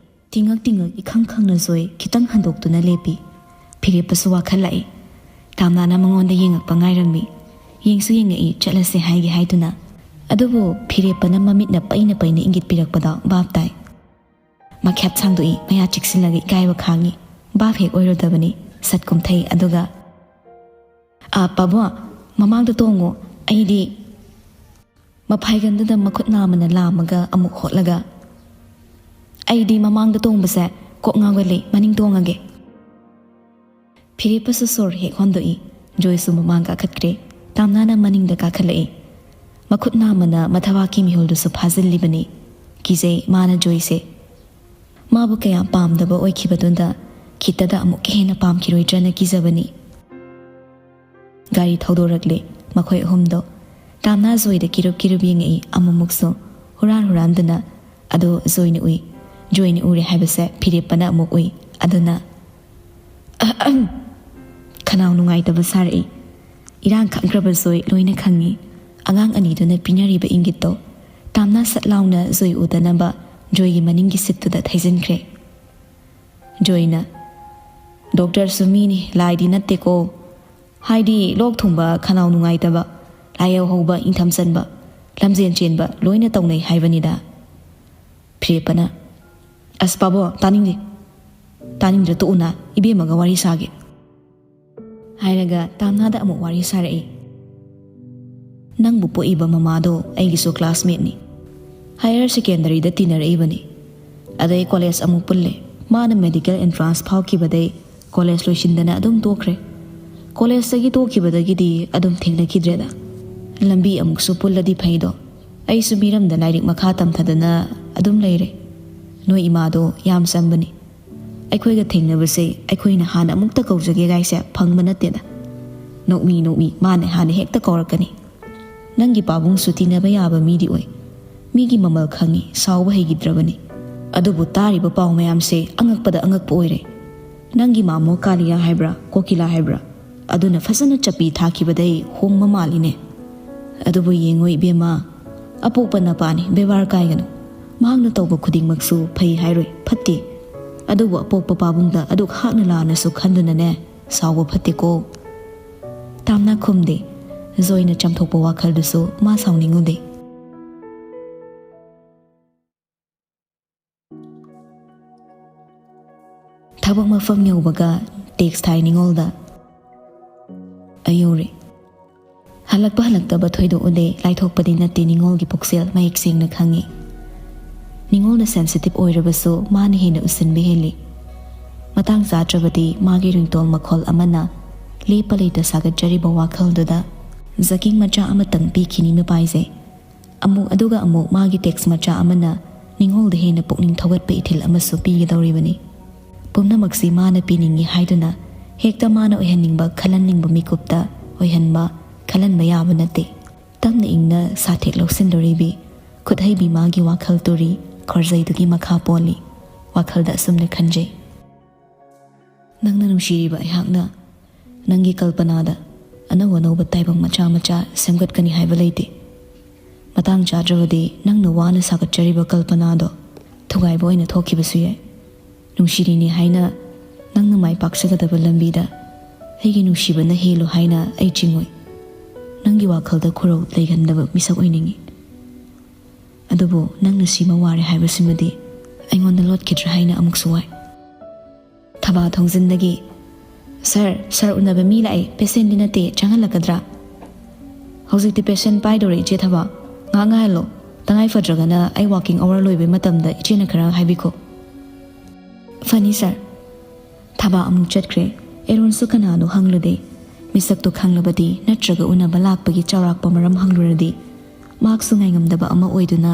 ꯇꯤꯡꯉꯛ ꯇꯤꯡꯉꯛ ꯏꯈꯪ ꯈꯪꯅ ꯖꯣꯏ ꯈꯤꯇꯪ ꯍꯟꯗꯣꯛꯇꯨꯅ ꯂꯦꯞꯄꯤ꯫ ꯐꯤꯔꯦꯞꯄꯁꯨ ꯋꯥꯈꯠꯂꯛꯏ꯫ ꯇꯥꯝꯅꯥꯅ ꯃꯉꯣꯟꯗ ꯌꯦꯡꯉꯛꯄ ꯉꯥꯏꯔꯝꯃꯤ꯫ ꯌꯦꯡꯁꯨ ꯌꯦꯡꯉꯛꯏ, ꯆꯠꯂꯁꯦ ꯍꯥꯏꯒꯦ ꯍꯥꯏꯗꯨꯅ꯫ ꯑꯗꯨꯕꯨ ꯐꯤꯔꯦꯞꯄꯅ ꯃꯃꯤꯠꯅ ꯄꯩꯅ ꯄꯩꯅ ꯏꯪꯒꯤꯠ ꯄꯤꯔꯛꯄꯗ ꯚꯥꯞ ꯇꯥꯏ꯫ ꯃꯈ꯭ꯌꯥꯠ ꯁꯥꯡꯗꯣꯛꯏ, ꯃꯌꯥ ꯆꯤꯛꯁꯤꯜꯂꯒ ꯏꯀꯥꯏꯕ ꯈꯥꯡꯉꯤ꯫ ꯚꯥꯞ ꯍꯦꯛ ꯑꯣꯏꯔꯨꯗꯕꯅꯤ꯫ ꯁꯠ ꯀꯨꯝꯊꯩ, ꯑꯗꯨꯒ, "ꯑ, ꯄꯥꯕꯨꯡ, ꯃꯃꯥꯡꯗ ꯇꯣꯡꯉꯨ, ꯑꯩꯗꯤ꯫" ꯃꯐꯥꯏꯒꯟꯗꯨꯗ ꯃꯈꯨꯠ ꯅꯥꯝꯃꯅ ꯂꯥꯝꯃꯒ ꯑꯃꯨꯛ ꯍꯣꯠꯂꯒ, "ꯑꯩꯗꯤ ꯃꯃꯥꯡꯗ ꯇꯣꯡꯕꯁꯦ ꯀꯣꯛ ꯉꯥꯎꯒꯜꯂꯤ, ꯃꯅꯤꯡ ꯇꯣꯡꯉꯒꯦ꯫" ꯐꯤꯔꯦꯞꯄꯁꯨ ꯁꯣꯔ ꯍꯦꯛ ꯍꯣꯟꯗꯣꯛꯏ꯫ ꯖꯣꯏꯁꯨ ꯃꯃꯥꯡ ꯀꯥꯈꯠꯈ꯭ꯔꯦ꯫ ꯇꯥꯝꯅꯥꯅ ꯃꯅꯤꯡꯗ ꯀꯥꯈꯠꯂꯛꯏ꯫ ꯃꯈꯨꯠ ꯅꯥꯝꯃꯅ ꯃꯊꯕꯥꯛꯀꯤ ꯃꯤꯍꯨꯜꯗꯨꯁꯨ ꯐꯥꯖꯤꯜꯂꯤꯕꯅꯤ꯫ ꯀꯤꯖꯩ ꯃꯥꯅ ꯖꯣꯏꯁꯦ꯫ ꯃꯥꯕꯨ ꯀꯌꯥ ꯄꯥꯝꯗꯕ ꯑꯣꯏꯈꯤꯕꯗꯨꯗ ꯈꯤꯇꯗ ꯑꯃꯨꯛꯀ ꯍꯦꯟꯅ ꯄꯥꯝꯈꯤꯔꯣꯏꯗ꯭ꯔꯅ ꯀꯤꯖꯕꯅꯤ꯫ ꯒꯥꯔꯤ ꯊꯧꯗꯣꯔꯛꯂꯦ꯫ ꯃꯈꯣꯏ ꯑꯍꯨꯝꯗꯣ ꯇꯥꯝꯅꯥ ꯖꯣꯏꯗ ꯀꯤꯔꯨꯞ ꯀꯤꯔꯨꯞ ꯌꯦꯡꯉꯛꯏ꯫ ꯑꯃꯨꯛꯃꯨꯛꯁꯨ ꯍꯨꯔꯥꯟ ꯍꯨꯔꯥꯟꯗꯨꯅ, "ꯑꯗꯣ ꯖꯣꯏꯅ ꯎꯏ, ꯖꯣꯏꯅ ꯎꯔꯦ" ꯍꯥꯏꯕꯁꯦ ꯐꯤꯔꯦꯞꯄꯅ ꯑꯃꯨꯛ ꯎꯏ꯫ ꯑꯗꯨꯅ, "ꯑꯍꯝ!" ꯈꯅꯥꯎ ꯅꯨꯡꯉꯥꯏꯇꯕ ꯁꯥꯔꯛꯏ꯫ ꯏꯔꯥꯡ ꯈꯪꯈ꯭ꯔꯕ ꯖꯣꯏ ꯂꯣꯏꯅ ꯈꯪꯉꯤ꯫ ꯑꯉꯥꯡ ꯑꯅꯤꯗꯨꯅ ꯄꯤꯅꯔꯤꯕ ꯏꯪꯒꯤꯠꯇꯣ꯫ ꯇꯥꯝꯅꯥ ꯁꯠ ꯂꯥꯎꯅ ꯖꯣꯏ ꯎꯗꯅꯕ ꯖꯣꯏꯒꯤ ꯃꯅꯤꯡꯒꯤ ꯁꯤꯠꯇꯨꯗ ꯊꯩꯖꯤꯟꯈ꯭ꯔꯦ꯫ ꯖꯣꯏꯅ, "ꯗꯣꯛꯇꯔꯁꯨ ꯃꯤꯅꯤ, ꯂꯥꯏꯗꯤ ꯅꯠꯇꯦꯀꯣ꯫ ꯍꯥꯏꯗꯤ ꯂꯣꯛ ꯊꯨꯡꯕ, ꯈꯅꯥꯎ ꯅꯨꯡꯉꯥꯏꯇꯕ, ꯂꯥꯏꯍꯧ ꯍꯧꯕ, ꯏꯪꯊꯝ ꯆꯟꯕ, ꯂꯝꯖꯦꯟ ꯆꯦꯟꯕ ꯂꯣꯏꯅ ꯇꯧꯅꯩ ꯍꯥꯏꯕꯅꯤꯗ"꯫ ꯐꯤꯔꯦꯞꯄꯅ, "ꯑꯁ ꯄꯥꯕꯣ, ꯇꯥꯅꯤꯡꯗꯦ꯫ ꯇꯥꯅꯤꯡꯗ꯭ꯔ ꯇꯣꯛꯎꯅ, ꯏꯕꯦꯝꯃꯒ ꯋꯥꯔꯤ ꯁꯥꯒꯦ"꯫ ꯍꯥꯏꯔꯒ ꯇꯥꯝꯅꯥꯗ ꯑꯃꯨꯛ ꯋꯥꯔꯤ ꯁꯥꯔꯛꯏ꯫ "ꯅꯪꯕꯨ ꯄꯣꯛꯏꯕ ꯃꯃꯥꯗꯣ ꯑꯩꯒꯤꯁꯨ ꯀ꯭ꯂꯥꯁꯃꯦꯠꯅꯤ꯫ ꯍꯥꯌꯔ ꯁꯦꯀꯦꯟꯗꯔꯤꯗ ꯇꯤꯟꯅꯔꯛꯏꯕꯅꯤ꯫ ꯑꯗꯩ ꯀꯣꯂꯦꯖ ꯑꯃꯨꯛ ꯄꯨꯜꯂꯦ꯫ ꯃꯥꯅ ꯃꯦꯗꯤꯀꯦꯜ ꯑꯦꯟꯇ꯭ꯔꯥꯟꯁ ꯐꯥꯎꯈꯤꯕꯗꯩ ꯀꯣꯂꯦꯖ ꯂꯣꯏꯁꯤꯟꯗꯅ ꯑꯗꯨꯝ ꯇꯣꯛꯈ꯭ꯔꯦ꯫ ꯀꯣꯂꯦꯖꯇꯒꯤ ꯇꯣꯛꯈꯤꯕꯗꯒꯤꯗꯤ ꯑꯗꯨꯝ ꯊꯦꯡꯅꯈꯤꯗ꯭ꯔꯦꯗ꯫ ꯂꯝꯕꯤ ꯑꯃꯨꯛꯁꯨ ꯄꯨꯜꯂꯗꯤ ꯐꯩꯗꯣ꯫ ꯑꯩꯁꯨ ꯃꯤꯔꯝꯗ ꯂꯥꯏꯔꯤꯛ ꯃꯈꯥ ꯇꯝꯊꯗꯅ ꯑꯗꯨꯝ ꯂꯩꯔꯦ꯫ ꯅꯣꯏ ꯏꯃꯥꯗꯣ ꯌꯥꯝ ꯆꯝꯕꯅꯤ꯫ ꯑꯩꯈꯣꯏꯒ ꯊꯦꯡꯅꯕꯁꯦ ꯑꯩꯈꯣꯏꯅ ꯍꯥꯟꯅ ꯑꯃꯨꯛꯇ ꯀꯧꯖꯒꯦ ꯒꯥꯏꯁꯦ ꯐꯪꯕ ꯅꯠꯇꯦꯗ꯫ ꯅꯣꯛꯃꯤ ꯅꯣꯛꯃꯤ ꯃꯥꯅ ꯍꯥꯟꯅ ꯍꯦꯛꯇ ꯀꯧꯔꯛꯀꯅꯤ꯫ ꯅꯪꯒꯤ ꯄꯥꯕꯨꯡꯁꯨ ꯇꯤꯟꯅꯕ ꯌꯥꯕ ꯃꯤꯗꯤ ꯑꯣꯏ꯫ ꯃꯤꯒꯤ ꯃꯃꯜ ꯈꯪꯉꯤ, ꯁꯥꯎꯕ ꯍꯩꯈꯤꯗ꯭ꯔꯕꯅꯤ꯫ ꯑꯗꯨꯕꯨ ꯇꯥꯔꯤꯕ ꯄꯥꯎ ꯃꯌꯥꯝꯁꯦ ꯑꯉꯛꯄꯗ ꯑꯉꯛꯄ ꯑꯣꯏꯔꯦ꯫ ꯅꯪꯒꯤ ꯃꯥꯃꯣ ꯀꯥꯂꯤꯌꯥ ꯍꯥꯏꯕ꯭ꯔꯥ, ꯀꯣꯀꯤꯂꯥ ꯍꯥꯏꯕ꯭ꯔꯥ, ꯑꯗꯨꯅ ꯐꯖꯅ ꯆꯞꯄꯤ ꯊꯥꯈꯤꯕꯗꯩ ꯍꯣꯡꯕ ꯃꯥꯜꯂꯤꯅꯦ꯫ ꯑꯗꯨꯕꯨ ꯌꯦꯡꯉꯣ ꯏꯕꯦꯝꯃ, ꯑꯄꯣꯛꯄ ꯅꯄꯥꯅꯤ, ꯕꯦꯕꯥꯔ ꯀꯥꯏꯒꯅꯨ꯫ ꯃꯍꯥꯛꯅ ꯇꯧꯕ ꯈꯨꯗꯤꯡꯃꯛꯁꯨ ꯐꯩ ꯍꯥꯏꯔꯣꯏ, ꯐꯠꯇꯦ꯫ ꯑꯗꯨꯕꯨ ꯑꯄꯣꯛꯄ ꯄꯥꯕꯨꯡꯗ ꯑꯗꯨꯛ ꯍꯥꯛꯅ ꯂꯥꯟꯅꯁꯨ ꯈꯟꯗꯨꯅꯅꯦ, ꯁꯥꯎꯕ ꯐꯠꯇꯦꯀꯣ꯫ ꯇꯥꯝꯅ ꯈꯨꯝꯗꯦ꯫ ꯖꯣꯏꯅ ꯆꯥꯝꯊꯣꯛꯄ ꯋꯥꯈꯜꯗꯨꯁꯨ ꯃꯥ ꯁꯥꯎꯅꯤꯡꯉꯨꯗꯦ꯫ ꯊꯕꯛ ꯃꯐꯝ ꯌꯧꯕꯒ ꯇꯦꯛꯁ ꯊꯥꯏ ꯅꯤꯉꯣꯜꯗ꯫ "ꯑꯩ ꯌꯧꯔꯦ"꯫ ꯍꯜꯂꯛꯄ ꯍꯜꯂꯛꯇꯕ ꯊꯣꯏꯗꯣꯛꯎꯗꯦ, ꯂꯥꯏꯊꯣꯛꯄꯗꯤ ꯅꯠꯇꯦ ꯅꯤꯉꯣꯜꯒꯤ ꯄꯨꯛꯆꯦꯜ ꯃꯌꯦꯛ ꯁꯦꯡꯅ ꯈꯪꯉꯤ꯫ ꯅꯤꯉꯣꯜꯅ ꯁꯦꯟꯁꯤꯇꯤꯞ ꯑꯣꯏꯔꯕꯁꯨ ꯃꯥꯅ ꯍꯦꯟꯅ ꯎꯁꯤꯟꯕ ꯍꯦꯜꯂꯤ꯫ ꯃꯇꯥꯡ ꯆꯥꯗ꯭ꯔꯕꯗꯤ ꯃꯥꯒꯤ ꯔꯤꯡꯇꯣꯟ ꯃꯈꯣꯜ ꯑꯃꯅ ꯂꯦꯞꯄ ꯂꯩꯇ ꯁꯥꯒꯠꯆꯔꯤꯕ ꯋꯥꯈꯜꯗꯨꯗ ꯖꯀꯤꯡ ꯃꯆꯥ ꯑꯃꯇꯪ ꯄꯤꯈꯤꯅꯤ ꯃꯄꯥꯏꯁꯦ꯫ ꯑꯃꯨꯛ ꯑꯗꯨꯒ ꯑꯃꯨꯛ ꯃꯥꯒꯤ ꯇꯦꯛꯁ ꯃꯆꯥ ꯑꯃꯅ ꯃꯤꯉꯣꯜꯗ ꯍꯦꯟꯅ ꯄꯨꯛꯅꯤꯡ ꯊꯧꯒꯠꯄ ꯏꯊꯤꯜ ꯑꯃꯁꯨ ꯄꯤꯒꯗꯧꯔꯤꯕꯅꯤ꯫ ꯄꯨꯝꯅꯃꯛꯁꯤ ꯃꯥꯅ ꯄꯤꯅꯤꯡꯏ ꯍꯥꯏꯗꯨꯅ ꯍꯦꯛꯇ ꯃꯥꯅ ꯑꯣꯏꯍꯟꯅꯤꯡꯕ ꯈꯜꯍꯟꯅꯤꯡꯕ ꯃꯤꯀꯨꯞꯇ ꯑꯣꯏꯍꯟꯕ, ꯈꯜꯍꯟꯕ ꯌꯥꯕ ꯅꯠꯇꯦ꯫ ꯇꯞꯅ ꯏꯪꯅ ꯁꯥꯊꯦꯛ ꯂꯧꯁꯤꯟꯗꯣꯔꯤꯕꯤ ꯈꯨꯠꯍꯩꯕꯤ ꯃꯥꯒꯤ ꯋꯥꯈꯜ ꯇꯨꯔꯤ ꯈꯣꯔꯖꯩꯗꯨꯒꯤ ꯃꯈꯥ ꯄꯣꯜꯂꯤ꯫ ꯋꯥꯈꯜꯗ ꯑꯁꯨꯝꯅ ꯈꯟꯖꯩ꯫ ꯅꯪꯅ ꯅꯨꯡꯁꯤꯔꯤꯕ ꯑꯩꯍꯥꯛꯅ ꯅꯪꯒꯤ ꯀꯜꯄꯅꯥꯗ ꯑꯅꯧ ꯑꯅꯧꯕ ꯇꯥꯏꯕꯪ ꯃꯆꯥ ꯃꯆꯥ ꯁꯦꯝꯒꯠꯀꯅꯤ ꯍꯥꯏꯕ ꯂꯩꯇꯦ꯫ ꯃꯇꯥꯡ ꯆꯥꯗ꯭ꯔꯕꯗꯤ ꯅꯪꯅ ꯋꯥꯅ ꯁꯥꯒꯠꯆꯔꯤꯕ ꯀꯜꯄꯅꯥꯗꯣ ꯊꯨꯒꯥꯏꯕ ꯑꯣꯏꯅ ꯊꯣꯛꯈꯤꯕꯁꯨ ꯌꯥꯏ꯫ ꯅꯨꯡꯁꯤꯔꯤꯅꯤ ꯍꯥꯏꯅ ꯅꯪꯅ ꯃꯥꯏ ꯄꯥꯛꯆꯒꯗꯕ ꯂꯝꯕꯤꯗ ꯑꯩꯒꯤ ꯅꯨꯡꯁꯤꯕꯅ ꯍꯦꯜꯂꯨ ꯍꯥꯏꯅ ꯑꯩ ꯆꯤꯡꯉꯨꯏ꯫ ꯅꯪꯒꯤ ꯋꯥꯈꯜꯗ ꯈꯨꯔꯧ ꯂꯩꯒꯟꯗꯕ ꯃꯤꯁꯛ ꯑꯣꯏꯅꯤꯡꯏ꯫ ꯑꯗꯨꯕꯨ ꯅꯪꯅ ꯁꯤꯃ ꯋꯥꯔꯦ ꯍꯥꯏꯕꯁꯤꯃꯗꯤ ꯑꯩꯉꯣꯟꯗ ꯂꯣꯠꯈꯤꯗ꯭ꯔꯥ ꯍꯥꯏꯅ ꯑꯃꯨꯛꯁꯨ ꯋꯥꯏ꯫ ꯊꯕꯥ ꯊꯣꯡꯖꯤꯟꯗꯒꯤ, "ꯁꯥꯔ, ꯁꯥꯔ ꯎꯅꯕ ꯃꯤ ꯂꯥꯛꯑꯦ, ꯄꯦꯁꯦꯟꯗꯤ ꯅꯠꯇꯦ, ꯆꯪꯍꯜꯂꯛꯀꯗ꯭ꯔꯥ?" "ꯍꯧꯖꯤꯛꯇꯤ ꯄꯦꯁꯦꯟ ꯄꯥꯏꯗꯧꯔꯦ ꯏꯆꯦ ꯊꯕꯥ, ꯉꯥꯏꯍꯥꯛ ꯉꯥꯏꯍꯜꯂꯣ, ꯇꯉꯥꯏ ꯐꯗ꯭ꯔꯒꯅ ꯑꯩ ꯋꯥꯀꯤꯡ ꯑꯋꯥꯔ ꯂꯣꯏꯕꯩ ꯃꯇꯝꯗ ꯏꯆꯦꯅ ꯈꯔ ꯍꯥꯏꯕꯤꯈꯣ꯫" "ꯐꯅꯤ ꯁꯥꯔ꯫" ꯊꯕꯥ ꯑꯃꯨꯛ ꯆꯠꯈ꯭ꯔꯦ꯫ ꯑꯦꯔꯣꯟꯁꯨ ꯀꯅꯥꯅꯣ ꯍꯪꯂꯨꯗꯦ꯫ ꯃꯤꯁꯛꯇꯨ ꯈꯪꯂꯕꯗꯤ ꯅꯠꯇ꯭ꯔꯒ ꯎꯅꯕ ꯂꯥꯛꯄꯒꯤ ꯆꯥꯎꯔꯥꯛꯄ ꯃꯔꯝ ꯍꯪꯂꯨꯔꯗꯤ ꯃꯍꯥꯛꯁꯨ ꯉꯥꯏꯉꯝꯗꯕ ꯑꯃ ꯑꯣꯏꯗꯨꯅ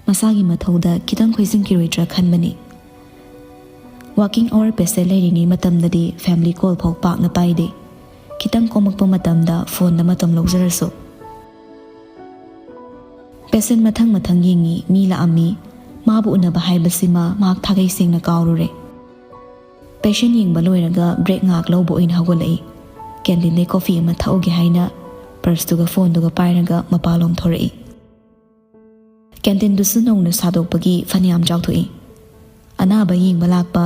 ꯃꯁꯥꯒꯤ ꯃꯊꯧꯗ ꯈꯤꯇꯪ ꯈꯣꯏꯖꯤꯟꯈꯤꯔꯣꯏꯗ꯭ꯔꯥ ꯈꯟꯕꯅꯤ꯫ ꯋꯥꯀꯤꯡ ꯑꯋꯥꯔ ꯄꯦꯁꯦꯟ ꯂꯩꯔꯤꯉꯩ ꯃꯇꯝꯗꯗꯤ ꯐꯦꯃꯤꯂꯤ ꯀꯣꯜ ꯐꯥꯎ ꯄꯥꯛꯅ ꯄꯥꯏꯗꯦ꯫ ꯈꯤꯇꯪ ꯀꯣꯝꯃꯛꯄ ꯃꯇꯝꯗ ꯐꯣꯟꯗ ꯃꯇꯝ ꯂꯧꯖꯔꯁꯨ꯫ ꯄꯦꯁꯦꯟ ꯃꯊꯪ ꯃꯊꯪ ꯌꯦꯡꯉꯤ, ꯃꯤ ꯂꯥꯛꯑꯝꯃꯤ꯫ ꯃꯥꯕꯨ ꯎꯅꯕ ꯍꯥꯏꯕꯁꯤꯃ ꯃꯍꯥꯛ ꯊꯥꯒꯩ ꯁꯦꯡꯅ ꯀꯥꯎꯔꯨꯔꯦ꯫ ꯄꯦꯁꯦꯟ ꯌꯦꯡꯕ ꯂꯣꯏꯔꯒ ꯕ꯭ꯔꯦꯛ ꯉꯥꯏꯍꯥꯛ ꯂꯧꯕ ꯑꯣꯏꯅ ꯍꯧꯒꯠꯂꯛꯏ꯫ ꯀꯦꯟꯇꯤꯟꯗꯩ ꯀꯣꯐꯤ ꯑꯃ ꯊꯛꯎꯒꯦ ꯍꯥꯏꯅ ꯄꯔꯁꯇꯨꯒ ꯐꯣꯟꯗꯨꯒ ꯄꯥꯏꯔꯒ ꯃꯄꯥꯟꯂꯣꯝ ꯊꯣꯔꯛꯏ꯫ ꯀꯦꯟꯇꯤꯟꯗꯨꯁꯨ ꯅꯧꯅ ꯁꯥꯗꯣꯛꯄꯒꯤ ꯐꯅꯌꯥꯝ ꯆꯥꯎꯊꯣꯛꯏ꯫ ꯑꯅꯥꯕ ꯌꯦꯡꯕ ꯂꯥꯛꯄ,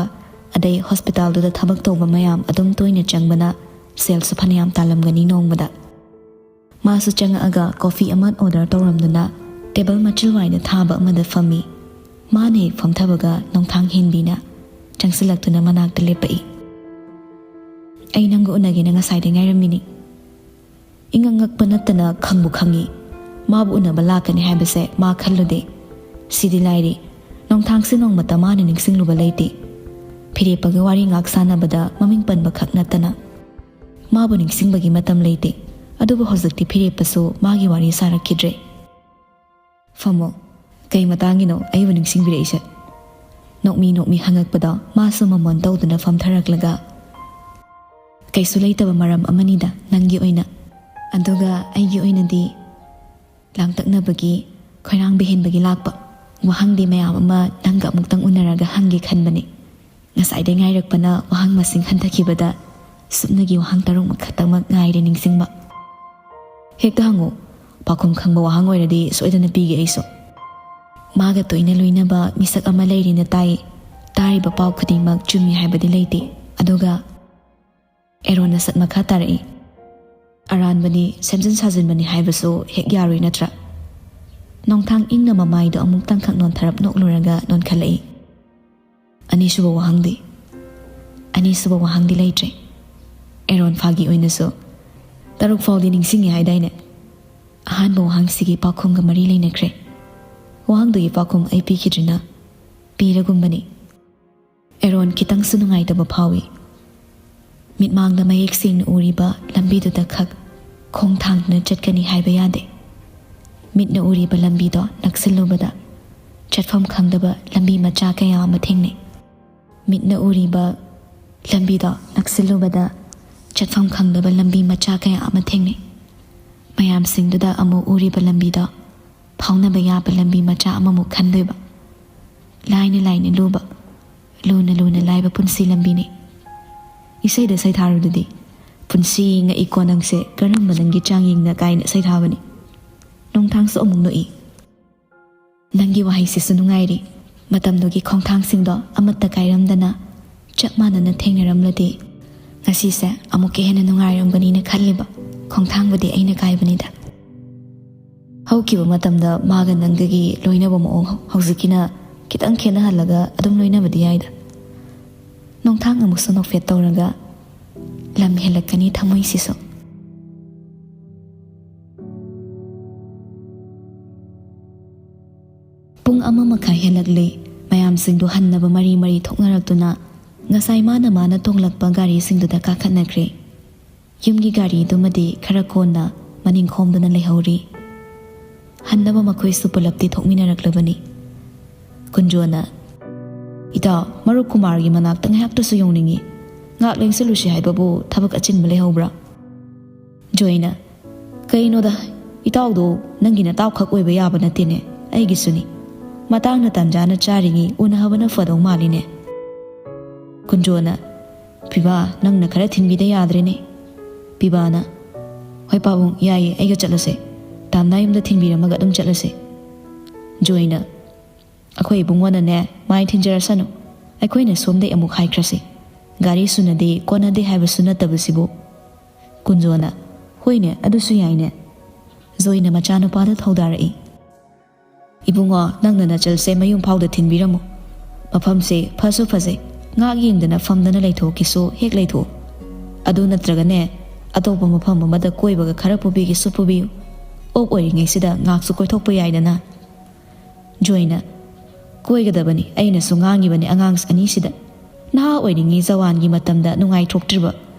ꯑꯗꯩ ꯍꯣꯁꯄꯤꯇꯥꯜꯗꯨꯗ ꯊꯕꯛ ꯇꯧꯕ ꯃꯌꯥꯝ ꯑꯗꯨꯝ ꯇꯣꯏꯅ ꯆꯪꯕꯅ ꯁꯦꯜꯁꯨ ꯐꯅꯌꯥꯝ ꯇꯥꯜꯂꯝꯒꯅꯤ ꯅꯣꯡꯃꯗ꯫ ꯃꯥꯁꯨ ꯆꯪꯉꯛꯑꯒ ꯀꯣꯐꯤ ꯑꯃ ꯑꯣꯔꯗꯔ ꯇꯧꯔꯝꯗꯨꯅ ꯇꯦꯕꯜ ꯃꯆꯤꯜ ꯋꯥꯏꯗ ꯊꯥꯕ ꯑꯃꯗ ꯐꯝꯃꯤ꯫ ꯃꯥꯅ ꯍꯦꯛ ꯐꯝꯊꯕꯒ ꯅꯣꯡꯊꯥꯡ ꯍꯦꯟꯕꯤꯅ ꯆꯪꯁꯤꯜꯂꯛꯇꯨꯅ ꯃꯅꯥꯛꯇ ꯂꯦꯞꯄꯛꯏ꯫ "ꯑꯩ ꯅꯪꯒ ꯎꯅꯒꯦꯅ ꯉꯁꯥꯏꯗꯩ ꯉꯥꯏꯔꯝꯃꯤꯅꯤ꯫" ꯏꯉꯛ ꯉꯛꯄ ꯅꯠꯇꯅ ꯈꯪꯕꯨ ꯈꯪꯉꯤ꯫ ꯃꯥꯕꯨ ꯎꯅꯕ ꯂꯥꯛꯀꯅꯤ ꯍꯥꯏꯕꯁꯦ ꯃꯥ ꯈꯜꯂꯨꯗꯦ꯫ ꯁꯤꯗꯤ ꯂꯥꯏꯔꯤ, ꯅꯣꯡꯊꯥꯡꯁꯦ ꯅꯣꯡꯃꯇ ꯃꯥꯅ ꯅꯤꯡꯁꯤꯡꯂꯨꯕ ꯂꯩꯇꯦ꯫ ꯐꯤꯔꯦꯞꯄꯒꯤ ꯋꯥꯔꯤ ꯉꯥꯛ ꯁꯥꯟꯅꯕꯗ ꯃꯃꯤꯡ ꯄꯟꯕ ꯈꯛ ꯅꯠꯇꯅ꯫ ꯃꯥꯕꯨ ꯅꯤꯡꯁꯤꯡꯕꯒꯤ ꯃꯇꯝ ꯂꯩꯇꯦ꯫ ꯑꯗꯨꯕꯨ ꯍꯧꯖꯤꯛꯇꯤ ꯐꯤꯔꯦꯞꯄꯁꯨ ꯃꯥꯒꯤ ꯋꯥꯔꯤ ꯁꯥꯔꯛꯈꯤꯗ꯭ꯔꯦ꯫ "ꯐꯝꯃꯣ, ꯀꯩ ꯃꯇꯥꯡꯒꯤꯅꯣ ꯑꯩꯕꯨ ꯅꯤꯡꯁꯤꯡꯕꯤꯔꯛꯏꯁꯦ? ꯅꯣꯛꯃꯤ ꯅꯣꯛꯃꯤ ꯍꯪꯉꯛꯄꯗꯣ ꯃꯥꯁꯨ ꯃꯃꯣꯟ ꯇꯧꯗꯨꯅ ꯐꯝꯊꯔꯛꯂꯒ, "ꯀꯩꯁꯨ ꯂꯩꯇꯕ ꯃꯔꯝ ꯑꯃꯅꯤꯗ ꯅꯪꯒꯤ ꯑꯣꯏꯅ꯫ ꯑꯗꯨꯒ ꯑꯩꯒꯤ ꯑꯣꯏꯅꯗꯤ ꯂꯥꯡꯇꯛꯅꯕꯒꯤ, ꯈꯣꯏꯔꯥꯡꯕ ꯍꯦꯟꯕꯒꯤ ꯂꯥꯛꯄ ꯋꯥꯍꯪꯗꯤ ꯃꯌꯥꯝ ꯑꯃ ꯅꯪꯒ ꯑꯃꯨꯛꯇꯪ ꯎꯅꯔꯒ ꯍꯪꯒꯦ ꯈꯟꯕꯅꯤ꯫ ꯉꯁꯥꯏꯗꯩ ꯉꯥꯏꯔꯛꯄꯅ ꯋꯥꯍꯪ ꯃꯁꯤꯡ ꯍꯟꯊꯈꯤꯕꯗ ꯁꯨꯞꯅꯒꯤ ꯋꯥꯍꯪ ꯇꯔꯨꯛꯃꯛ ꯈꯛꯇꯃꯛ ꯉꯥꯏꯔꯦ ꯅꯤꯡꯁꯤꯡꯕ꯫" "ꯍꯦꯛꯇ ꯍꯪꯉꯨ, ꯄꯥꯎꯈꯨꯝ ꯈꯪꯕ ꯋꯥꯍꯪ ꯑꯣꯏꯔꯗꯤ ꯁꯣꯏꯗꯅ ꯄꯤꯒꯦ ꯑꯩꯁꯨ꯫" ꯃꯥꯒ ꯇꯣꯏꯅ ꯂꯣꯏꯅꯕ ꯃꯤꯁꯛ ꯑꯃ ꯂꯩꯔꯦꯅ ꯇꯥꯏ꯫ ꯇꯥꯔꯤꯕ ꯄꯥꯎ ꯈꯨꯗꯤꯡꯃꯛ ꯆꯨꯝꯃꯤ ꯍꯥꯏꯕꯗꯤ ꯂꯩꯇꯦ꯫ ꯑꯗꯨꯒ ꯑꯦꯔꯣꯟꯅ ꯁꯠ ꯃꯈꯥ ꯇꯥꯔꯛꯏ, "ꯑꯔꯥꯟꯕꯅꯤ, ꯁꯦꯝꯖꯤꯟ ꯁꯥꯖꯤꯟꯕꯅꯤ ꯍꯥꯏꯕꯁꯨ ꯍꯦꯛ ꯌꯥꯔꯣꯏ ꯅꯠꯇ꯭ꯔꯥ?" ꯅꯣꯡꯊꯥꯡ ꯏꯪꯅ ꯃꯃꯥꯏꯗꯣ ꯑꯃꯨꯛꯇꯪꯈꯛ ꯅꯣꯟꯊꯔꯞ ꯅꯣꯛꯂꯨꯔꯒ ꯅꯣꯟꯈꯠꯂꯛꯏ꯫ "ꯑꯅꯤꯁꯨꯕ ꯋꯥꯍꯪꯗꯤ?" "ꯑꯅꯤꯁꯨꯕ ꯋꯥꯍꯪꯗꯤ ꯂꯩꯇ꯭ꯔꯦ꯫ ꯑꯦꯔꯣꯟ ꯐꯥꯒꯤ ꯑꯣꯏꯅꯁꯨ ꯇꯔꯨꯛ ꯐꯥꯎꯗꯤ ꯅꯤꯡꯁꯤꯡꯉꯤ ꯍꯥꯏꯗꯥꯏꯅꯦ? ꯑꯍꯥꯟꯕ ꯋꯥꯍꯪꯁꯤꯒꯤ ꯄꯥꯎꯈꯨꯝꯒ ꯃꯔꯤ ꯂꯩꯅꯈ꯭ꯔꯦ꯫ ꯋꯥꯍꯪꯗꯨꯒꯤ ꯄꯥꯎꯈꯨꯝ ꯑꯩ ꯄꯤꯈꯤꯗ꯭ꯔꯤꯅ ꯄꯤꯔꯒꯨꯝꯕꯅꯤ꯫" ꯑꯦꯔꯣꯟ ꯈꯤꯇꯪꯁꯨ ꯅꯨꯡꯉꯥꯏꯇꯕ ꯐꯥꯎꯏ꯫ ꯃꯤꯠꯃꯥꯡꯗ ꯃꯌꯦꯛ ꯁꯦꯡꯅ ꯎꯔꯤꯕ ꯂꯝꯕꯤꯗꯨꯗ ꯈꯛ ꯈꯣꯡ ꯊꯥꯡꯗꯨꯅ ꯆꯠꯀꯅꯤ ꯍꯥꯏꯕ ꯌꯥꯗꯦ꯫ ꯃꯤꯠꯅ ꯎꯔꯤꯕ ꯂꯝꯕꯤꯗꯣ ꯅꯛꯁꯤꯜꯂꯨꯕꯗ ꯆꯠꯐꯝ ꯈꯪꯗꯕ ꯂꯝꯕꯤ ꯃꯆꯥ ꯀꯌꯥ ꯑꯃ ꯊꯦꯡꯅꯩ꯫ ꯃꯤꯠꯅ ꯎꯔꯤꯕ ꯂꯝꯕꯤꯗꯣ ꯅꯛꯁꯤꯜꯂꯨꯕꯗ ꯆꯠꯐꯝ ꯈꯪꯗꯕ ꯂꯝꯕꯤ ꯃꯆꯥ ꯀꯌꯥ ꯑꯃ ꯊꯦꯡꯅꯩ꯫ ꯃꯌꯥꯝꯁꯤꯡꯗꯨꯗ ꯑꯃꯨꯛ ꯎꯔꯤꯕ ꯂꯝꯕꯤꯗꯣ ꯐꯥꯎꯅꯕ ꯌꯥꯕ ꯂꯝꯕꯤ ꯃꯆꯥ ꯑꯃꯃꯨꯛ ꯈꯟꯗꯣꯏꯕ꯫ ꯂꯥꯏꯅ ꯂꯥꯏꯅ ꯂꯨꯕ, ꯂꯨꯅ ꯂꯨꯅ ꯂꯥꯏꯕ ꯄꯨꯟꯁꯤ ꯂꯝꯕꯤꯅꯤ꯫ ꯏꯁꯩꯗ ꯁꯩꯊꯥꯔꯨꯗꯨꯗꯤ, "ꯄꯨꯟꯁꯤ ꯉꯛꯏꯀꯣ ꯅꯪꯁꯦ, ꯀꯔꯝꯕ ꯅꯪꯒꯤ ꯆꯥꯡꯌꯦꯡꯅ?" ꯀꯥꯏꯅ ꯁꯩꯊꯥꯕꯅꯤ꯫ ꯅꯣꯡꯊꯥꯡꯁꯨ ꯑꯃꯨꯛ ꯅꯣꯛꯏ꯫ "ꯅꯪꯒꯤ ꯋꯥꯍꯩꯁꯤꯁꯨ ꯅꯨꯡꯉꯥꯏꯔꯤ꯫ ꯃꯇꯝꯗꯨꯒꯤ ꯈꯣꯡꯊꯥꯡꯁꯤꯡꯗꯣ ꯑꯃꯠꯇ ꯀꯥꯏꯔꯝꯗꯅ ꯆꯞ ꯃꯥꯟꯅꯅ ꯊꯦꯡꯅꯔꯝꯂꯗꯤ ꯉꯁꯤꯁꯦ ꯑꯃꯨꯛꯀ ꯍꯦꯟꯅ ꯅꯨꯡꯉꯥꯏꯔꯝꯒꯅꯤꯅ ꯈꯜꯂꯤꯕ ꯈꯣꯡꯊꯥꯡꯕꯨꯗꯤ ꯑꯩꯅ ꯀꯥꯏꯕꯅꯤꯗ꯫" ꯍꯧꯈꯤꯕ ꯃꯇꯝꯗ ꯃꯥꯒ ꯅꯪꯒꯒꯤ ꯂꯣꯏꯅꯕ ꯃꯑꯣꯡ ꯍꯧꯖꯤꯛꯀꯤꯅ ꯈꯤꯇꯪ ꯈꯦꯠꯅꯍꯜꯂꯒ ꯑꯗꯨꯝ ꯂꯣꯏꯅꯕꯗꯤ ꯌꯥꯏꯗ꯫ ꯅꯣꯡꯊꯥꯡ ꯑꯃꯨꯛꯁꯨ ꯅꯣꯛꯐꯦꯠ ꯇꯧꯔꯒ, "ꯂꯝ ꯍꯦꯜꯂꯛꯀꯅꯤ ꯊꯃꯣꯏꯁꯤꯁꯨ꯫" ꯄꯨꯡ ꯑꯃ ꯃꯈꯥꯏ ꯍꯦꯜꯂꯛꯂꯦ꯫ ꯃꯌꯥꯝꯁꯤꯡꯗꯨ ꯍꯟꯅꯕ ꯃꯔꯤ ꯃꯔꯤ ꯊꯣꯛꯅꯔꯛꯇꯨꯅ ꯉꯁꯥꯏ ꯃꯥꯅ ꯃꯥꯅ ꯇꯣꯡꯂꯛꯄ ꯒꯥꯔꯤꯁꯤꯡꯗꯨꯗ ꯀꯥꯈꯠꯅꯈ꯭ꯔꯦ꯫ ꯌꯨꯝꯒꯤ ꯒꯥꯔꯤꯗꯨꯃꯗꯤ ꯈꯔ ꯀꯣꯟꯅ ꯃꯅꯤꯡ ꯈꯣꯝꯗꯨꯅ ꯂꯩꯍꯧꯔꯤ꯫ ꯍꯟꯅꯕ ꯃꯈꯣꯏꯁꯨ ꯄꯨꯂꯞꯇꯤ ꯊꯣꯛꯃꯤꯟꯅꯔꯛꯂꯕꯅꯤ꯫ ꯀꯨꯟꯖꯣꯅ, "ꯏꯇꯥꯎ, ꯃꯔꯨꯞ ꯀꯨꯃꯥꯔꯒꯤ ꯃꯅꯥꯛꯇ ꯉꯥꯏꯍꯥꯛꯇꯁꯨ ꯌꯧꯅꯤꯡꯏ꯫ ꯉꯥꯛ ꯂꯦꯡꯁꯤꯜꯂꯨꯁꯤ ꯍꯥꯏꯕꯕꯨ ꯊꯕꯛ ꯑꯆꯤꯟꯕ ꯂꯩꯍꯧꯕ꯭ꯔꯥ?" ꯖꯣꯏꯅ, "ꯀꯩꯅꯣꯗ, ꯏꯇꯥꯎꯗꯣ ꯅꯪꯒꯤ ꯅꯇꯥꯎꯈꯛ ꯑꯣꯏꯕ ꯌꯥꯕ ꯅꯠꯇꯦꯅꯦ, ꯑꯩꯒꯤꯁꯨꯅꯤ꯫ ꯃꯇꯥꯡꯅ ꯇꯥꯟꯖꯥꯅ ꯆꯥꯔꯤꯉꯩ ꯎꯅꯍꯕꯅ ꯐꯗꯧ ꯃꯥꯜꯂꯤꯅꯦ꯫" ꯀꯨꯟꯖꯣꯅ, "ꯄꯤꯕꯥ, ꯅꯪꯅ ꯈꯔ ꯊꯤꯟꯕꯤꯗ ꯌꯥꯗ꯭ꯔꯦꯅꯦ꯫" ꯄꯤꯕꯥꯅ, "ꯍꯣꯏ ꯄꯥꯕꯨꯡ, ꯌꯥꯏꯌꯦ, ꯑꯩꯒ ꯆꯠꯂꯁꯦ꯫ ꯇꯥꯝꯅꯥ ꯌꯨꯝꯗ ꯊꯤꯟꯕꯤꯔꯝꯃꯒ ꯑꯗꯨꯝ ꯆꯠꯂꯁꯦ꯫" ꯖꯣꯏꯅ, "ꯑꯩꯈꯣꯏ ꯏꯕꯨꯡꯉꯣꯅꯅꯦ ꯃꯥꯏ ꯊꯤꯟꯖꯔꯁꯅꯨ, ꯑꯩꯈꯣꯏꯅ ꯁꯣꯝꯗꯩ ꯑꯃꯨꯛ ꯍꯥꯏꯈ꯭ꯔꯁꯤ꯫ ꯒꯥꯔꯤ ꯁꯨꯅꯗꯦ ꯀꯣꯟꯅꯗꯦ ꯍꯥꯏꯕꯁꯨ ꯅꯠꯇꯕꯁꯤꯕꯨ꯫" ꯀꯨꯟꯖꯣꯅ, "ꯍꯣꯏꯅꯦ, ꯑꯗꯨꯁꯨ ꯌꯥꯏꯅꯦ꯫" ꯖꯣꯏꯅ ꯃꯆꯥꯅꯨꯄꯥꯗ ꯊꯧꯗꯥꯔꯛꯏ꯫ "ꯏꯕꯨꯡꯉꯣ, ꯅꯪꯅ ꯅꯆꯜꯁꯦ ꯃꯌꯨꯝ ꯐꯥꯎꯗ ꯊꯤꯟꯕꯤꯔꯝꯃꯨ꯫ ꯃꯐꯝꯁꯦ ꯐꯁꯨ ꯐꯖꯩ, ꯉꯥꯏꯍꯥꯛ ꯌꯦꯡꯗꯅ ꯐꯝꯗꯅ ꯂꯩꯊꯣꯛꯀꯦꯁꯨ ꯍꯦꯛ ꯂꯩꯊꯣꯛꯎ꯫ ꯑꯗꯨ ꯅꯠꯇ꯭ꯔꯒꯅꯦ, ꯑꯇꯣꯞꯄ ꯃꯐꯝ ꯑꯃꯗ ꯀꯣꯏꯕꯒ ꯈꯔ ꯄꯨꯕꯤꯒꯦꯁꯨ ꯄꯨꯕꯤꯌꯨ꯫ ꯑꯣꯛ ꯑꯣꯏꯔꯤꯉꯩꯁꯤꯗ ꯉꯥꯏꯍꯥꯛꯁꯨ ꯀꯣꯏꯊꯣꯛꯄ ꯌꯥꯏꯗꯅ꯫" ꯖꯣꯏꯅ, "ꯀꯣꯏꯒꯗꯕꯅꯤ, ꯑꯩꯅꯁꯨ ꯉꯥꯡꯉꯤꯕꯅꯤ ꯑꯉꯥꯡ ꯑꯅꯤꯁꯤꯗ꯫ ꯅꯍꯥ ꯑꯣꯏꯔꯤꯉꯩ ꯖꯋꯥꯟꯒꯤ ꯃꯇꯝꯗ ꯅꯨꯡꯉꯥꯏꯊꯣꯛꯇ꯭ꯔꯤꯕ,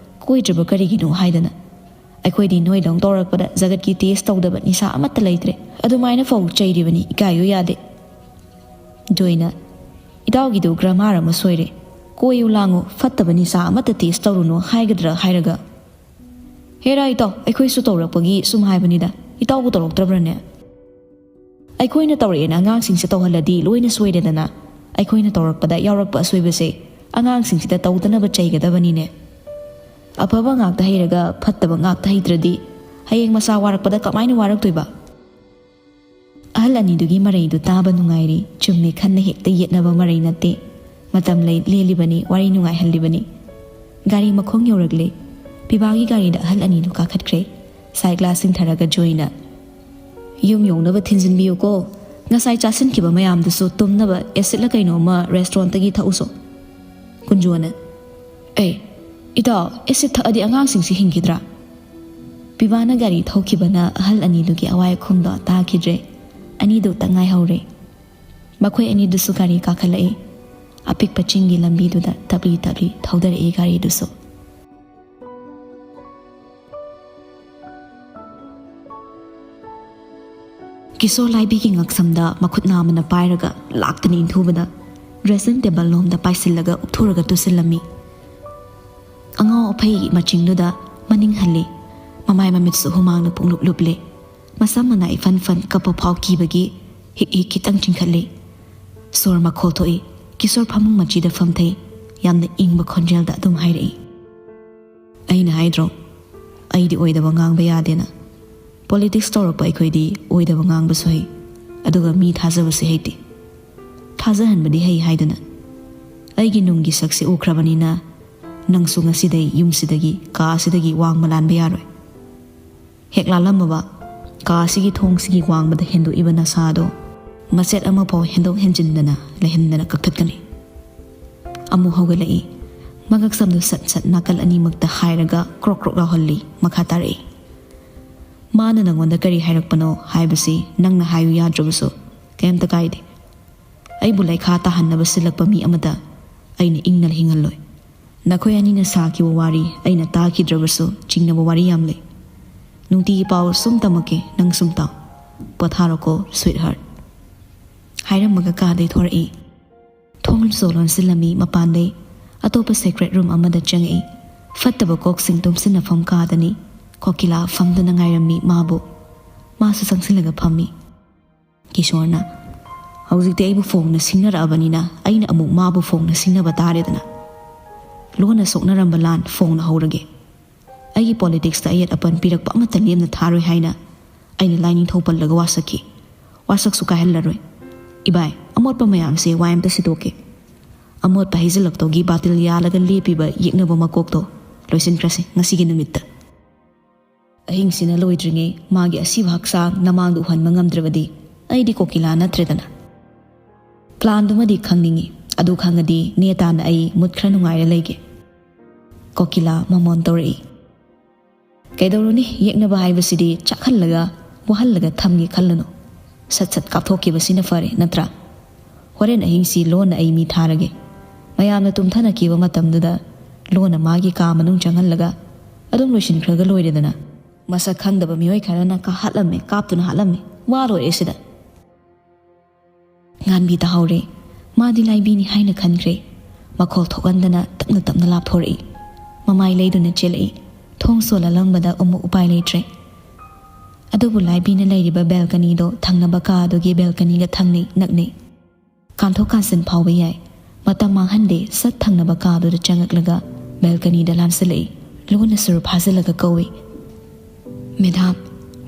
ꯀꯣꯏꯗ꯭ꯔꯤꯕ ꯀꯔꯤꯒꯤꯅꯣ ꯍꯥꯏꯗꯅ꯫ ꯑꯩꯈꯣꯏꯗꯤ ꯅꯣꯏꯗꯧ ꯇꯧꯔꯛꯄꯗ ꯖꯒꯠꯀꯤ ꯇꯦꯁ ꯇꯧꯗꯕ ꯅꯤꯁꯥ ꯑꯃꯠꯇ ꯂꯩꯇ꯭ꯔꯦ꯫ ꯑꯗꯨꯃꯥꯏꯅ ꯐꯥꯎ ꯆꯩꯔꯤꯕꯅꯤ, ꯏꯀꯥꯏꯌꯨ ꯌꯥꯗꯦ꯫" ꯖꯣꯏꯅ, "ꯏꯇꯥꯎꯒꯤꯗꯨ ꯒ꯭ꯔꯃꯥꯔ ꯑꯃ ꯁꯣꯏꯔꯦ꯫ ꯀꯣꯏꯌꯨ ꯂꯥꯡꯉꯨ, ꯐꯠꯇꯕ ꯅꯤꯁꯥ ꯑꯃꯠꯇ ꯇꯦꯁ ꯇꯧꯔꯨꯅꯨ ꯍꯥꯏꯒꯗ꯭ꯔꯥ ꯍꯥꯏꯔꯒ꯫" "ꯍꯦꯔꯥ ꯏꯇꯥꯎ, ꯑꯩꯈꯣꯏꯁꯨ ꯇꯧꯔꯛꯄꯒꯤ ꯁꯨꯝ ꯍꯥꯏꯕꯅꯤꯗ꯫ ꯏꯇꯥꯎꯕꯨ ꯇꯧꯔꯛꯇꯕ꯭ꯔꯅꯦ?" "ꯑꯩꯈꯣꯏꯅ ꯇꯧꯔꯛꯑꯦꯅ ꯑꯉꯥꯡꯁꯤꯡꯁꯦ ꯇꯧꯍꯜꯂꯗꯤ ꯂꯣꯏꯅ ꯁꯣꯏꯔꯦꯗꯅ꯫ ꯑꯩꯈꯣꯏꯅ ꯇꯧꯔꯛꯄꯗ ꯌꯥꯎꯔꯛꯄ ꯑꯁꯣꯏꯕꯁꯦ ꯑꯉꯥꯡꯁꯤꯡꯁꯤꯗ ꯇꯧꯗꯅꯕ ꯆꯩꯒꯗꯕꯅꯤꯅꯦ꯫ ꯑꯐꯕ ꯉꯥꯛꯇ ꯍꯩꯔꯒ ꯐꯠꯇꯕ ꯉꯥꯛꯇ ꯍꯩꯇ꯭ꯔꯗꯤ ꯍꯌꯦꯡ ꯃꯁꯥ ꯋꯥꯔꯛꯄꯗ ꯀꯃꯥꯏꯅ ꯋꯥꯔꯛꯇꯣꯏꯕ?" ꯑꯍꯜ ꯑꯅꯤꯗꯨꯒꯤ ꯃꯔꯩꯗꯨ ꯇꯥꯕ ꯅꯨꯡꯉꯥꯏꯔꯤ꯫ ꯆꯨꯝꯃꯤ, ꯈꯟꯅ ꯍꯦꯛꯇ ꯌꯦꯠꯅꯕ ꯃꯔꯩ ꯅꯠꯇꯦ꯫ ꯃꯇꯝ ꯂꯩ ꯂꯦꯜꯂꯤꯕꯅꯤ, ꯋꯥꯔꯤ ꯅꯨꯡꯉꯥꯏꯍꯜꯂꯤꯕꯅꯤ꯫ ꯒꯥꯔꯤ ꯃꯈꯣꯡ ꯌꯧꯔꯛꯂꯦ꯫ ꯄꯤꯕꯥꯒꯤ ꯒꯥꯔꯤꯗ ꯑꯍꯜ ꯑꯅꯤꯗꯨ ꯀꯥꯈꯠꯈ꯭ꯔꯦ꯫ ꯁꯥꯏ ꯒ꯭ꯂꯥꯁ ꯆꯤꯡꯊꯔꯒ ꯖꯣꯏꯅ, "ꯌꯨꯝ ꯌꯧꯅꯕ ꯊꯤꯟꯖꯤꯟꯕꯤꯌꯨꯀꯣ꯫ ꯉꯁꯥꯏ ꯆꯥꯁꯤꯟꯈꯤꯕ ꯃꯌꯥꯝꯗꯨꯁꯨ ꯇꯨꯝꯅꯕ ꯑꯦꯁꯤꯠꯂ ꯀꯩꯅꯣꯝꯃ ꯔꯦꯁꯇꯨꯔꯦꯟꯠꯇꯒꯤ ꯊꯛꯎꯁꯣ꯫" ꯀꯨꯟꯖꯣꯅ, "ꯑꯦ, ꯏꯇꯥꯎ, ꯑꯦꯁꯤꯠ ꯊꯛꯑꯗꯤ ꯑꯉꯥꯡꯁꯤꯡꯁꯤ ꯍꯤꯡꯈꯤꯗ꯭ꯔꯥ?" ꯄꯤꯕꯥꯅ ꯒꯥꯔꯤ ꯊꯧꯈꯤꯕꯅ ꯑꯍꯜ ꯑꯅꯤꯗꯨꯒꯤ ꯑꯋꯥꯏ ꯑꯈꯨꯝꯗꯣ ꯇꯥꯈꯤꯗ꯭ꯔꯦ꯫ ꯑꯅꯤꯗꯨꯇ ꯉꯥꯏꯍꯧꯔꯦ꯫ ꯃꯈꯣꯏ ꯑꯅꯤꯗꯨꯁꯨ ꯒꯥꯔꯤ ꯀꯥꯈꯠꯂꯛꯏ꯫ ꯑꯄꯤꯛꯄ ꯆꯤꯡꯒꯤ ꯂꯝꯕꯤꯗꯨꯗ ꯇꯞꯂꯤ ꯇꯞꯂꯤ ꯊꯧꯗꯔꯛꯏ ꯒꯥꯔꯤꯗꯨꯁꯨ꯫ ꯏꯁꯣꯔ ꯂꯥꯏꯕꯤꯒꯤ ꯉꯛꯁꯝꯗ ꯃꯈꯨꯠ ꯅꯥꯝꯃꯅ ꯄꯥꯏꯔꯒ ꯂꯥꯛꯇꯅ ꯏꯟꯊꯨꯕꯗ dressing table ꯂꯣꯝꯗ ꯄꯥꯏꯁꯤꯜꯂꯒ ꯎꯞꯊꯣꯔꯒ ꯇꯨꯁꯤꯜꯂꯝꯃꯤ꯫ ꯑꯉꯥꯎ ꯑꯐꯩ ꯃꯆꯤꯡꯗꯨꯗ ꯃꯅꯤꯡ ꯍꯜꯂꯤ꯫ ꯃꯃꯥꯏ ꯃꯃꯤꯠꯁꯨ ꯍꯨꯃꯥꯡꯅ ꯄꯨꯡꯂꯨꯞ ꯂꯨꯞꯂꯤ꯫ ꯃꯁꯝ ꯃꯅꯥ ꯏꯐꯟ ꯐꯟ ꯀꯞꯄ ꯐꯥꯎ ꯀꯤꯕꯒꯤ ꯍꯤꯛ ꯍꯤꯛ ꯈꯤꯇꯪ ꯆꯤꯡꯈꯠꯂꯤ꯫ ꯁꯣꯔ ꯃꯈꯣꯜ ꯊꯣꯛꯏ꯫ ꯀꯤꯁꯣꯔ ꯐꯃꯨꯡ ꯃꯆꯤꯗ ꯐꯝꯊꯩ꯫ ꯌꯥꯝꯅ ꯏꯪꯕ ꯈꯣꯟꯖꯦꯜꯗ ꯑꯗꯨꯝ ꯍꯥꯏꯔꯛꯏ, "ꯑꯩꯅ ꯍꯥꯏꯗ꯭ꯔꯣ, ꯑꯩꯗꯤ ꯑꯣꯏꯗꯕ ꯉꯥꯡꯕ ꯌꯥꯗꯦꯅ꯫ Politics ꯇꯧꯔꯛꯄ ꯑꯩꯈꯣꯏꯗꯤ ꯑꯣꯏꯗꯕ ꯉꯥꯡꯕꯁꯨ ꯍꯩ, ꯑꯗꯨꯒ ꯃꯤ ꯊꯥꯖꯕꯁꯨ ꯍꯩꯇꯦ꯫ ꯊꯥꯖꯍꯟꯕꯗꯤ ꯍꯩ ꯍꯥꯏꯗꯅ꯫ ꯑꯩꯒꯤ ꯅꯨꯡꯒꯤ ꯁꯛꯁꯦ ꯎꯈ꯭ꯔꯕꯅꯤꯅ ꯅꯪꯁꯨ ꯉꯁꯤꯗꯩ ꯌꯨꯝꯁꯤꯗꯒꯤ, ꯀꯥ ꯑꯁꯤꯗꯒꯤ ꯋꯥꯡꯃ ꯂꯥꯟꯕ ꯌꯥꯔꯣꯏ꯫ ꯍꯦꯛ ꯂꯥꯜꯂꯝꯃꯕ, ꯀꯥ ꯑꯁꯤꯒꯤ ꯊꯣꯡꯁꯤꯒꯤ ꯋꯥꯡꯃꯗ ꯍꯦꯟꯗꯣꯛꯏꯕ ꯅꯁꯥꯗꯣ ꯃꯆꯦꯠ ꯑꯃꯐꯥꯎ ꯍꯦꯟꯗꯣꯛ ꯍꯦꯟꯖꯤꯟꯗꯅ ꯂꯩꯍꯟꯗꯅ ꯀꯛꯊꯠꯀꯅꯤ꯫" ꯑꯃꯨꯛ ꯍꯧꯒꯠꯂꯛꯏ꯫ ꯃꯉꯛꯁꯝꯗꯨ ꯁꯠ ꯁꯠ ꯅꯥꯀꯜ ꯑꯅꯤꯃꯛꯇ ꯍꯥꯏꯔꯒ ꯀ꯭ꯔꯣꯛ ꯀ꯭ꯔꯣꯛ ꯂꯥꯎꯍꯜꯂꯤ꯫ ꯃꯈꯥ ꯇꯥꯔꯛꯏ, "ꯃꯥꯅ ꯅꯪꯉꯣꯟꯗ ꯀꯔꯤ ꯍꯥꯏꯔꯛꯄꯅꯣ ꯍꯥꯏꯕꯁꯤ ꯅꯪꯅ ꯍꯥꯏꯌꯨ ꯌꯥꯗ꯭ꯔꯕꯁꯨ ꯀꯩꯝꯇ ꯀꯥꯏꯗꯦ꯫ ꯑꯩꯕꯨ ꯂꯩꯈꯥ ꯇꯥꯍꯟꯅꯕ ꯁꯤꯜꯂꯛꯄ ꯃꯤ ꯑꯃꯗ ꯑꯩꯅ ꯏꯪꯅ ꯍꯤꯡꯍꯜꯂꯣꯏ꯫ ꯅꯈꯣꯏ ꯑꯅꯤꯅ ꯁꯥꯈꯤꯕ ꯋꯥꯔꯤ ꯑꯩꯅ ꯇꯥꯈꯤꯗ꯭ꯔꯕꯁꯨ ꯆꯤꯡꯅꯕ ꯋꯥꯔꯤ ꯌꯥꯝ ꯂꯩ꯫ ꯅꯨꯡꯇꯤꯒꯤ ꯄꯥꯎ ꯁꯨꯝ ꯇꯝꯃꯛꯀꯦ, ꯅꯪ ꯁꯨꯝ ꯇꯥꯎ꯫ ꯄꯣꯊꯥꯔꯣꯀꯣ, sweetheart꯫" ꯍꯥꯏꯔꯝꯃꯒ ꯀꯥꯗꯩ ꯊꯣꯔꯛꯏ꯫ ꯊꯣꯡꯁꯨ ꯂꯣꯟꯁꯤꯜꯂꯝꯃꯤ ꯃꯄꯥꯟꯗꯩ꯫ ꯑꯇꯣꯞꯄ secret room ꯑꯃꯗ ꯆꯪꯉꯛꯏ꯫ ꯐꯠꯇꯕ ꯀꯣꯛꯁꯤꯡ ꯇꯨꯝꯁꯤꯟꯅꯐꯝ ꯀꯥꯗꯅꯤ꯫ ꯀꯣꯀꯤꯂꯥ ꯐꯝꯗꯨꯅ ꯉꯥꯏꯔꯝꯃꯤ ꯃꯥꯕꯨ꯫ ꯃꯥꯁꯨ ꯆꯪꯁꯤꯜꯂꯒ ꯐꯝꯃꯤ꯫ ꯀꯤꯁꯣꯔꯅ, "ꯍꯧꯖꯤꯛꯇꯤ ꯑꯩꯕꯨ ꯐꯣꯡꯅ ꯁꯤꯡꯅꯔꯛꯑꯕꯅꯤꯅ ꯑꯩꯅ ꯑꯃꯨꯛ ꯃꯥꯕꯨ ꯐꯣꯡꯅ ꯁꯤꯡꯅꯕ ꯇꯥꯔꯦꯗꯅ꯫ ꯂꯣꯟꯅ ꯁꯣꯛꯅꯔꯝꯕ ꯂꯥꯟ ꯐꯣꯡꯅ ꯍꯧꯔꯒꯦ꯫ ꯑꯩꯒꯤ politics ꯇ ꯑꯌꯦꯠ ꯑꯄꯟ ꯄꯤꯔꯛꯄ ꯑꯃꯠꯇ ꯂꯦꯝꯅ ꯊꯥꯔꯣꯏ ꯍꯥꯏꯅ ꯑꯩꯅ ꯂꯥꯏꯅꯤꯡꯊꯧ ꯄꯜꯂꯒ ꯋꯥꯁꯛꯈꯤ꯫ ꯋꯥꯁꯛꯁꯨ ꯀꯥꯏꯍꯜꯂꯔꯣꯏ꯫ ꯏꯕꯥꯏ, ꯑꯃꯣꯠꯄ ꯃꯌꯥꯝꯁꯦ ꯋꯥꯏ ꯑꯝꯇ ꯁꯤꯠꯇꯣꯛꯀꯦ꯫ ꯑꯃꯣꯠꯄ ꯍꯩꯖꯤꯜꯂꯛꯇꯧꯒꯤ ꯕꯥꯇꯤꯜ ꯌꯥꯜꯂꯒ ꯂꯦꯞꯄꯤꯕ ꯌꯦꯛꯅꯕ ꯃꯀꯣꯛꯇꯣ ꯂꯣꯏꯁꯤꯟꯈ꯭ꯔꯁꯤ ꯉꯁꯤꯒꯤ ꯅꯨꯃꯤꯠꯇ꯫ ꯑꯍꯤꯡꯁꯤꯅ ꯂꯣꯏꯗ꯭ꯔꯤꯉꯩ ꯃꯥꯒꯤ ꯑꯁꯤꯕ ꯍꯛꯆꯥꯡ ꯅꯃꯥꯡꯗ ꯎꯍꯟꯕ ꯉꯝꯗ꯭ꯔꯕꯗꯤ ꯑꯩꯗꯤ ꯀꯣꯀꯤꯂꯥ ꯅꯠꯇ꯭ꯔꯦꯗꯅ꯫ Plan ꯗꯨꯃꯗꯤ ꯈꯪꯅꯤꯡꯉꯤ꯫ ꯑꯗꯨ ꯈꯪꯉꯗꯤ ꯅꯦꯇꯥꯅ ꯑꯩ mood ꯈꯔ ꯅꯨꯡꯉꯥꯏꯔ ꯂꯩꯒꯦ꯫" ꯀꯣꯀꯤꯂꯥ ꯃꯃꯣꯟ ꯇꯧꯔꯛꯏ꯫ "ꯀꯩꯗꯧꯔꯨꯅꯤ, ꯌꯦꯛꯅꯕ ꯍꯥꯏꯕꯁꯤꯗꯤ ꯆꯥꯛꯍꯜꯂꯒ, ꯋꯥꯍꯜꯂꯒ ꯊꯝꯒꯦ ꯈꯜꯂꯨꯅꯨ꯫ ꯁꯠ ꯁꯠ ꯀꯥꯞꯊꯣꯛꯈꯤꯕꯁꯤꯅ ꯐꯔꯦ, ꯅꯠꯇ꯭ꯔꯥ? ꯍꯣꯔꯦꯟ ꯑꯍꯤꯡꯁꯤ ꯂꯣꯟꯅ ꯑꯩ ꯃꯤ ꯊꯥꯔꯒꯦ꯫ ꯃꯌꯥꯝꯅ ꯇꯨꯝꯊꯅꯈꯤꯕ ꯃꯇꯝꯗꯨꯗ ꯂꯣꯟꯅ ꯃꯥꯒꯤ ꯀꯥ ꯃꯅꯨꯡ ꯆꯪꯍꯜꯂꯒ ꯑꯗꯨꯝ ꯂꯣꯏꯁꯤꯟꯈ꯭ꯔꯒ ꯂꯣꯏꯔꯦꯗꯅ꯫" ꯃꯁꯛ ꯈꯪꯗꯕ ꯃꯤꯑꯣꯏ ꯈꯔꯅ ꯀꯥ ꯍꯥꯠꯂꯝꯃꯦ, ꯀꯥꯞꯇꯨꯅ ꯍꯥꯠꯂꯝꯃꯦ꯫ ꯋꯥ ꯂꯣꯏꯔꯦ ꯁꯤꯗ꯫ ꯉꯥꯟꯕꯤ ꯇꯥꯍꯧꯔꯦ꯫ ꯃꯥꯗꯤ ꯂꯥꯏꯕꯤꯅꯤ ꯍꯥꯏꯅ ꯈꯟꯈ꯭ꯔꯦ꯫ ꯃꯈꯣꯜ ꯊꯣꯛꯍꯟꯗꯅ ꯇꯞꯅ ꯇꯞꯅ ꯂꯥꯞꯊꯣꯔꯛꯏ꯫ ꯃꯃꯥꯏ ꯂꯩꯗꯨꯅ ꯆꯦꯜꯂꯛꯏ꯫ ꯊꯣꯡ ꯁꯣꯜꯂꯜꯂꯝꯕꯗ ꯑꯃꯨꯛ ꯎꯄꯥꯏ ꯂꯩꯇ꯭ꯔꯦ꯫ ꯑꯗꯨꯕꯨ ꯂꯥꯏꯕꯤꯅ ꯂꯩꯔꯤꯕ ꯕꯦꯜꯀꯅꯤꯗꯣ ꯊꯪꯅꯕ ꯀꯥ ꯑꯗꯨꯒꯤ ꯕꯦꯜꯀꯅꯤꯒ ꯊꯪꯅꯩ, ꯅꯛꯅꯩ꯫ ꯀꯥꯟꯊꯣꯛ ꯀꯥꯟꯁꯤꯟ ꯐꯥꯎꯕ ꯌꯥꯏ꯫ ꯃꯇꯝ ꯃꯥꯡꯍꯟꯗꯦ, ꯁꯠ ꯊꯪꯅꯕ ꯀꯥꯗꯨꯗ ꯆꯪꯉꯛꯂꯒ ꯕꯦꯜꯀꯅꯤꯗ ꯂꯥꯟꯁꯤꯜꯂꯛꯏ꯫ ꯂꯣꯟꯅ ꯁꯨꯔ ꯐꯥꯖꯤꯜꯂꯒ ꯀꯧꯏ, "ꯃꯦꯗꯥꯝ,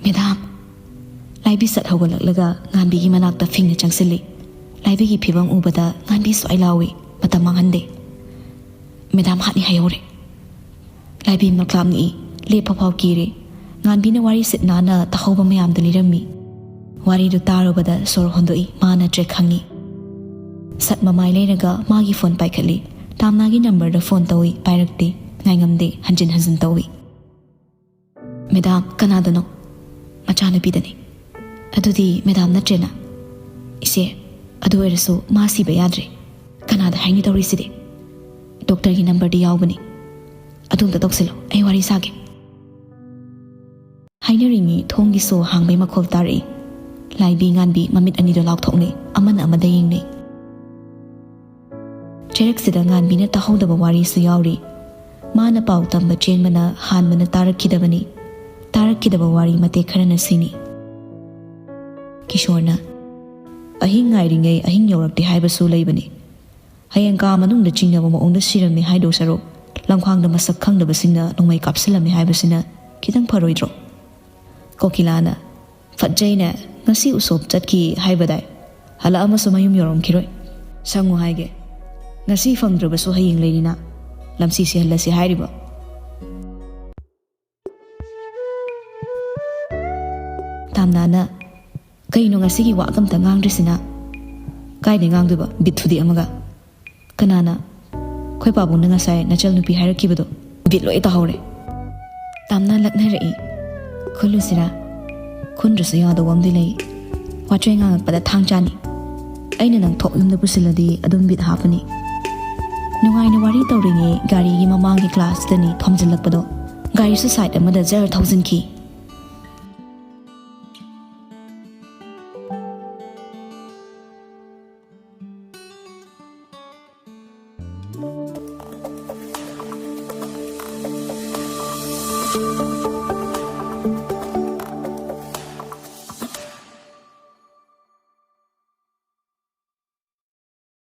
ꯃꯦꯗꯥꯝ!" ꯂꯥꯏꯕꯤ ꯁꯠ ꯍꯧꯒꯠꯂꯛꯂꯒ ꯉꯥꯟꯕꯤꯒꯤ ꯃꯅꯥꯛꯇ ꯐꯤꯡꯅ ꯆꯪꯁꯤꯜꯂꯤ꯫ ꯂꯥꯏꯕꯤꯒꯤ ꯐꯤꯕꯝ ꯎꯕꯗ ꯉꯥꯟꯕꯤ ꯁ꯭ꯋꯥꯏ ꯂꯥꯎꯏ, "ꯃꯇꯝ ꯃꯥꯡꯍꯟꯗꯦ꯫ ꯃꯦꯗꯥꯝ ꯍꯥꯠꯅꯤ ꯍꯥꯏꯍꯧꯔꯦ!" ꯂꯥꯏꯕꯤ ꯃꯀ꯭ꯂꯥꯝ ꯅꯤꯛꯏ, ꯂꯦꯞꯄ ꯐꯥꯎ ꯀꯤꯔꯦ꯫ ꯉꯥꯟꯕꯤꯅ ꯋꯥꯔꯤ ꯁꯤꯠ ꯅꯥꯟꯅ ꯇꯥꯍꯧꯕ ꯃꯌꯥꯝꯗꯨ ꯂꯤꯔꯝꯃꯤ꯫ ꯋꯥꯔꯤꯗꯨ ꯇꯥꯔꯨꯕꯗ ꯁꯣꯔ ꯍꯣꯟꯗꯣꯛꯏ, ꯃꯥ ꯅꯠꯇ꯭ꯔꯦ ꯈꯪꯉꯤ꯫ ꯁꯠ ꯃꯃꯥꯏ ꯂꯩꯔꯒ ꯃꯥꯒꯤ ꯐꯣꯟ ꯄꯥꯏꯈꯠꯂꯤ꯫ ꯇꯥꯝꯅꯥꯒꯤ ꯅꯝꯕꯔꯗ ꯐꯣꯟ ꯇꯧꯏ, ꯄꯥꯏꯔꯛꯇꯦ꯫ ꯉꯥꯏꯉꯝꯗꯦ, ꯍꯟꯖꯤꯟ ꯍꯟꯖꯤꯟ ꯇꯧꯏ꯫ "ꯃꯦꯗꯥꯝ, ꯀꯅꯥꯗꯅꯣ?" "ꯃꯆꯥꯅꯨꯄꯤꯗꯅꯤ꯫" "ꯑꯗꯨꯗꯤ ꯃꯦꯗꯥꯝ ꯅꯠꯇ꯭ꯔꯦꯅ?" "ꯏꯆꯦ, ꯑꯗꯨ ꯑꯣꯏꯔꯁꯨ ꯃꯥ ꯁꯤꯕ ꯌꯥꯗ꯭ꯔꯦ꯫ ꯀꯅꯥꯗ ꯍꯥꯏꯅꯤ ꯇꯧꯔꯤꯁꯤꯗꯤ?" "ꯗꯣꯛꯇꯔꯒꯤ ꯅꯝꯕꯔꯗꯤ ꯌꯥꯎꯕꯅꯤ꯫ ꯑꯗꯨꯝꯇ ꯇꯧꯁꯤꯜꯂꯣ, ꯑꯩ ꯋꯥꯔꯤ ꯁꯥꯒꯦ꯫" ꯍꯥꯏꯅꯔꯤꯉꯩ ꯊꯣꯡꯒꯤ ꯁꯣ ꯍꯥꯡꯕꯩ ꯃꯈꯣꯜ ꯇꯥꯔꯛꯏ꯫ ꯂꯥꯏꯕꯤ ꯉꯥꯟꯕꯤ ꯃꯃꯤꯠ ꯑꯅꯤꯗꯣ ꯂꯥꯎꯊꯣꯛꯅꯩ, ꯑꯃꯅ ꯑꯃꯗ ꯌꯦꯡꯅꯩ꯫ ꯆꯩꯔꯛꯁꯤꯗ ꯉꯥꯟꯕꯤꯅ ꯇꯥꯍꯧꯗꯕ ꯋꯥꯔꯤꯁꯨ ꯌꯥꯎꯔꯤ꯫ ꯃꯥꯅ ꯄꯥꯎ ꯇꯝꯕ ꯆꯦꯟꯕꯅ ꯍꯥꯟꯕꯅ ꯇꯥꯔꯛꯈꯤꯗꯕꯅꯤ꯫ ꯇꯥꯔꯛꯈꯤꯗꯕ ꯋꯥꯔꯤ ꯃꯇꯦꯛ ꯈꯔꯅ ꯁꯤꯅꯤ꯫ ꯀꯤꯁꯣꯔꯅ, "ꯑꯍꯤꯡ ꯉꯥꯏꯔꯤꯉꯩ ꯑꯍꯤꯡ ꯌꯧꯔꯛꯇꯦ ꯍꯥꯏꯕꯁꯨ ꯂꯩꯕꯅꯤ꯫ ꯍꯌꯦꯡ ꯀꯥ ꯃꯅꯨꯡꯗ ꯆꯤꯡꯅꯕ ꯃꯑꯣꯡꯗ ꯁꯤꯔꯝꯃꯦ ꯍꯥꯏꯗꯧ ꯁꯔꯨꯛ, ꯂꯝꯈꯥꯡꯗ ꯃꯁꯛ ꯈꯪꯗꯕꯁꯤꯡꯅ ꯅꯣꯡꯃꯩ ꯀꯥꯞꯁꯤꯜꯂꯝꯃꯦ ꯍꯥꯏꯕꯁꯤꯅ ꯈꯤꯇꯪ ꯐꯔꯣꯏꯗ꯭ꯔꯣ?" ꯀꯣꯀꯤꯂꯥꯅ, "ꯐꯠꯖꯩꯅꯦ, ꯉꯁꯤ ꯎꯁꯣꯞ ꯆꯠꯈꯤ ꯍꯥꯏꯕꯗꯥꯏ? ꯍꯜꯂꯛꯑꯃꯁꯨ ꯃꯌꯨꯝ ꯌꯧꯔꯝꯈꯤꯔꯣꯏ꯫ ꯁꯪꯉꯨ ꯍꯥꯏꯒꯦ꯫ ꯉꯁꯤ ꯐꯪꯗ꯭ꯔꯕꯁꯨ ꯍꯌꯦꯡ ꯂꯩꯔꯤꯅ꯫ ꯂꯝꯁꯤ ꯁꯤꯍꯜꯂꯁꯤ ꯍꯥꯏꯔꯤꯕ?" ꯇꯥꯝꯅꯥꯅ, "ꯀꯩꯅꯣ ꯉꯁꯤꯒꯤ ꯋꯥ ꯑꯝꯇ ꯉꯥꯡꯗ꯭ꯔꯤꯁꯤꯅ?" "ꯀꯥꯏꯗꯩ ꯉꯥꯡꯗꯣꯏꯕ, ꯕꯤꯠ ꯊꯨꯗꯦꯛ ꯑꯃꯒ?" "ꯀꯅꯥꯅ?" "ꯑꯩꯈꯣꯏ ꯄꯥꯕꯨꯡꯅ ꯉꯁꯥꯏ ꯅꯆꯜ ꯅꯨꯄꯤ ꯍꯥꯏꯔꯛꯈꯤꯕꯗꯣ, ꯕꯤꯠ ꯂꯣꯏ ꯇꯥꯍꯧꯔꯦ꯫" ꯇꯥꯝꯅꯥ ꯂꯛꯅꯔꯛꯏ꯫ "ꯈꯨꯜꯂꯨꯁꯤꯔꯥ?" "ꯈꯨꯟꯗ꯭ꯔꯁꯨ ꯌꯥꯗꯧꯕ ꯑꯃꯗꯤ ꯂꯩ꯫ ꯋꯥꯆꯣꯏ ꯉꯥꯡꯉꯛꯄꯗ ꯊꯥꯡ ꯆꯥꯅꯤ꯫ ꯑꯩꯅ ꯅꯪ ꯊꯣꯛ ꯌꯨꯝꯗ ꯄꯨꯁꯤꯜꯂꯗꯤ ꯑꯗꯨꯝ ꯕꯤꯠ ꯍꯥꯞꯄꯅꯤ꯫" ꯅꯨꯡꯉꯥꯏꯅ ꯋꯥꯔꯤ ꯇꯧꯔꯤꯉꯩ ꯒꯥꯔꯤꯒꯤ ꯃꯃꯥꯡꯒꯤ ꯒ꯭ꯂꯥꯁꯇꯅꯤ ꯊꯣꯝꯖꯤꯜꯂꯛꯄꯗꯣ꯫ ꯒꯥꯔꯤꯁꯨ ꯁꯥꯏꯠ ꯑꯃꯗ ꯖꯔ ꯊꯧꯖꯤꯟꯈꯤ꯫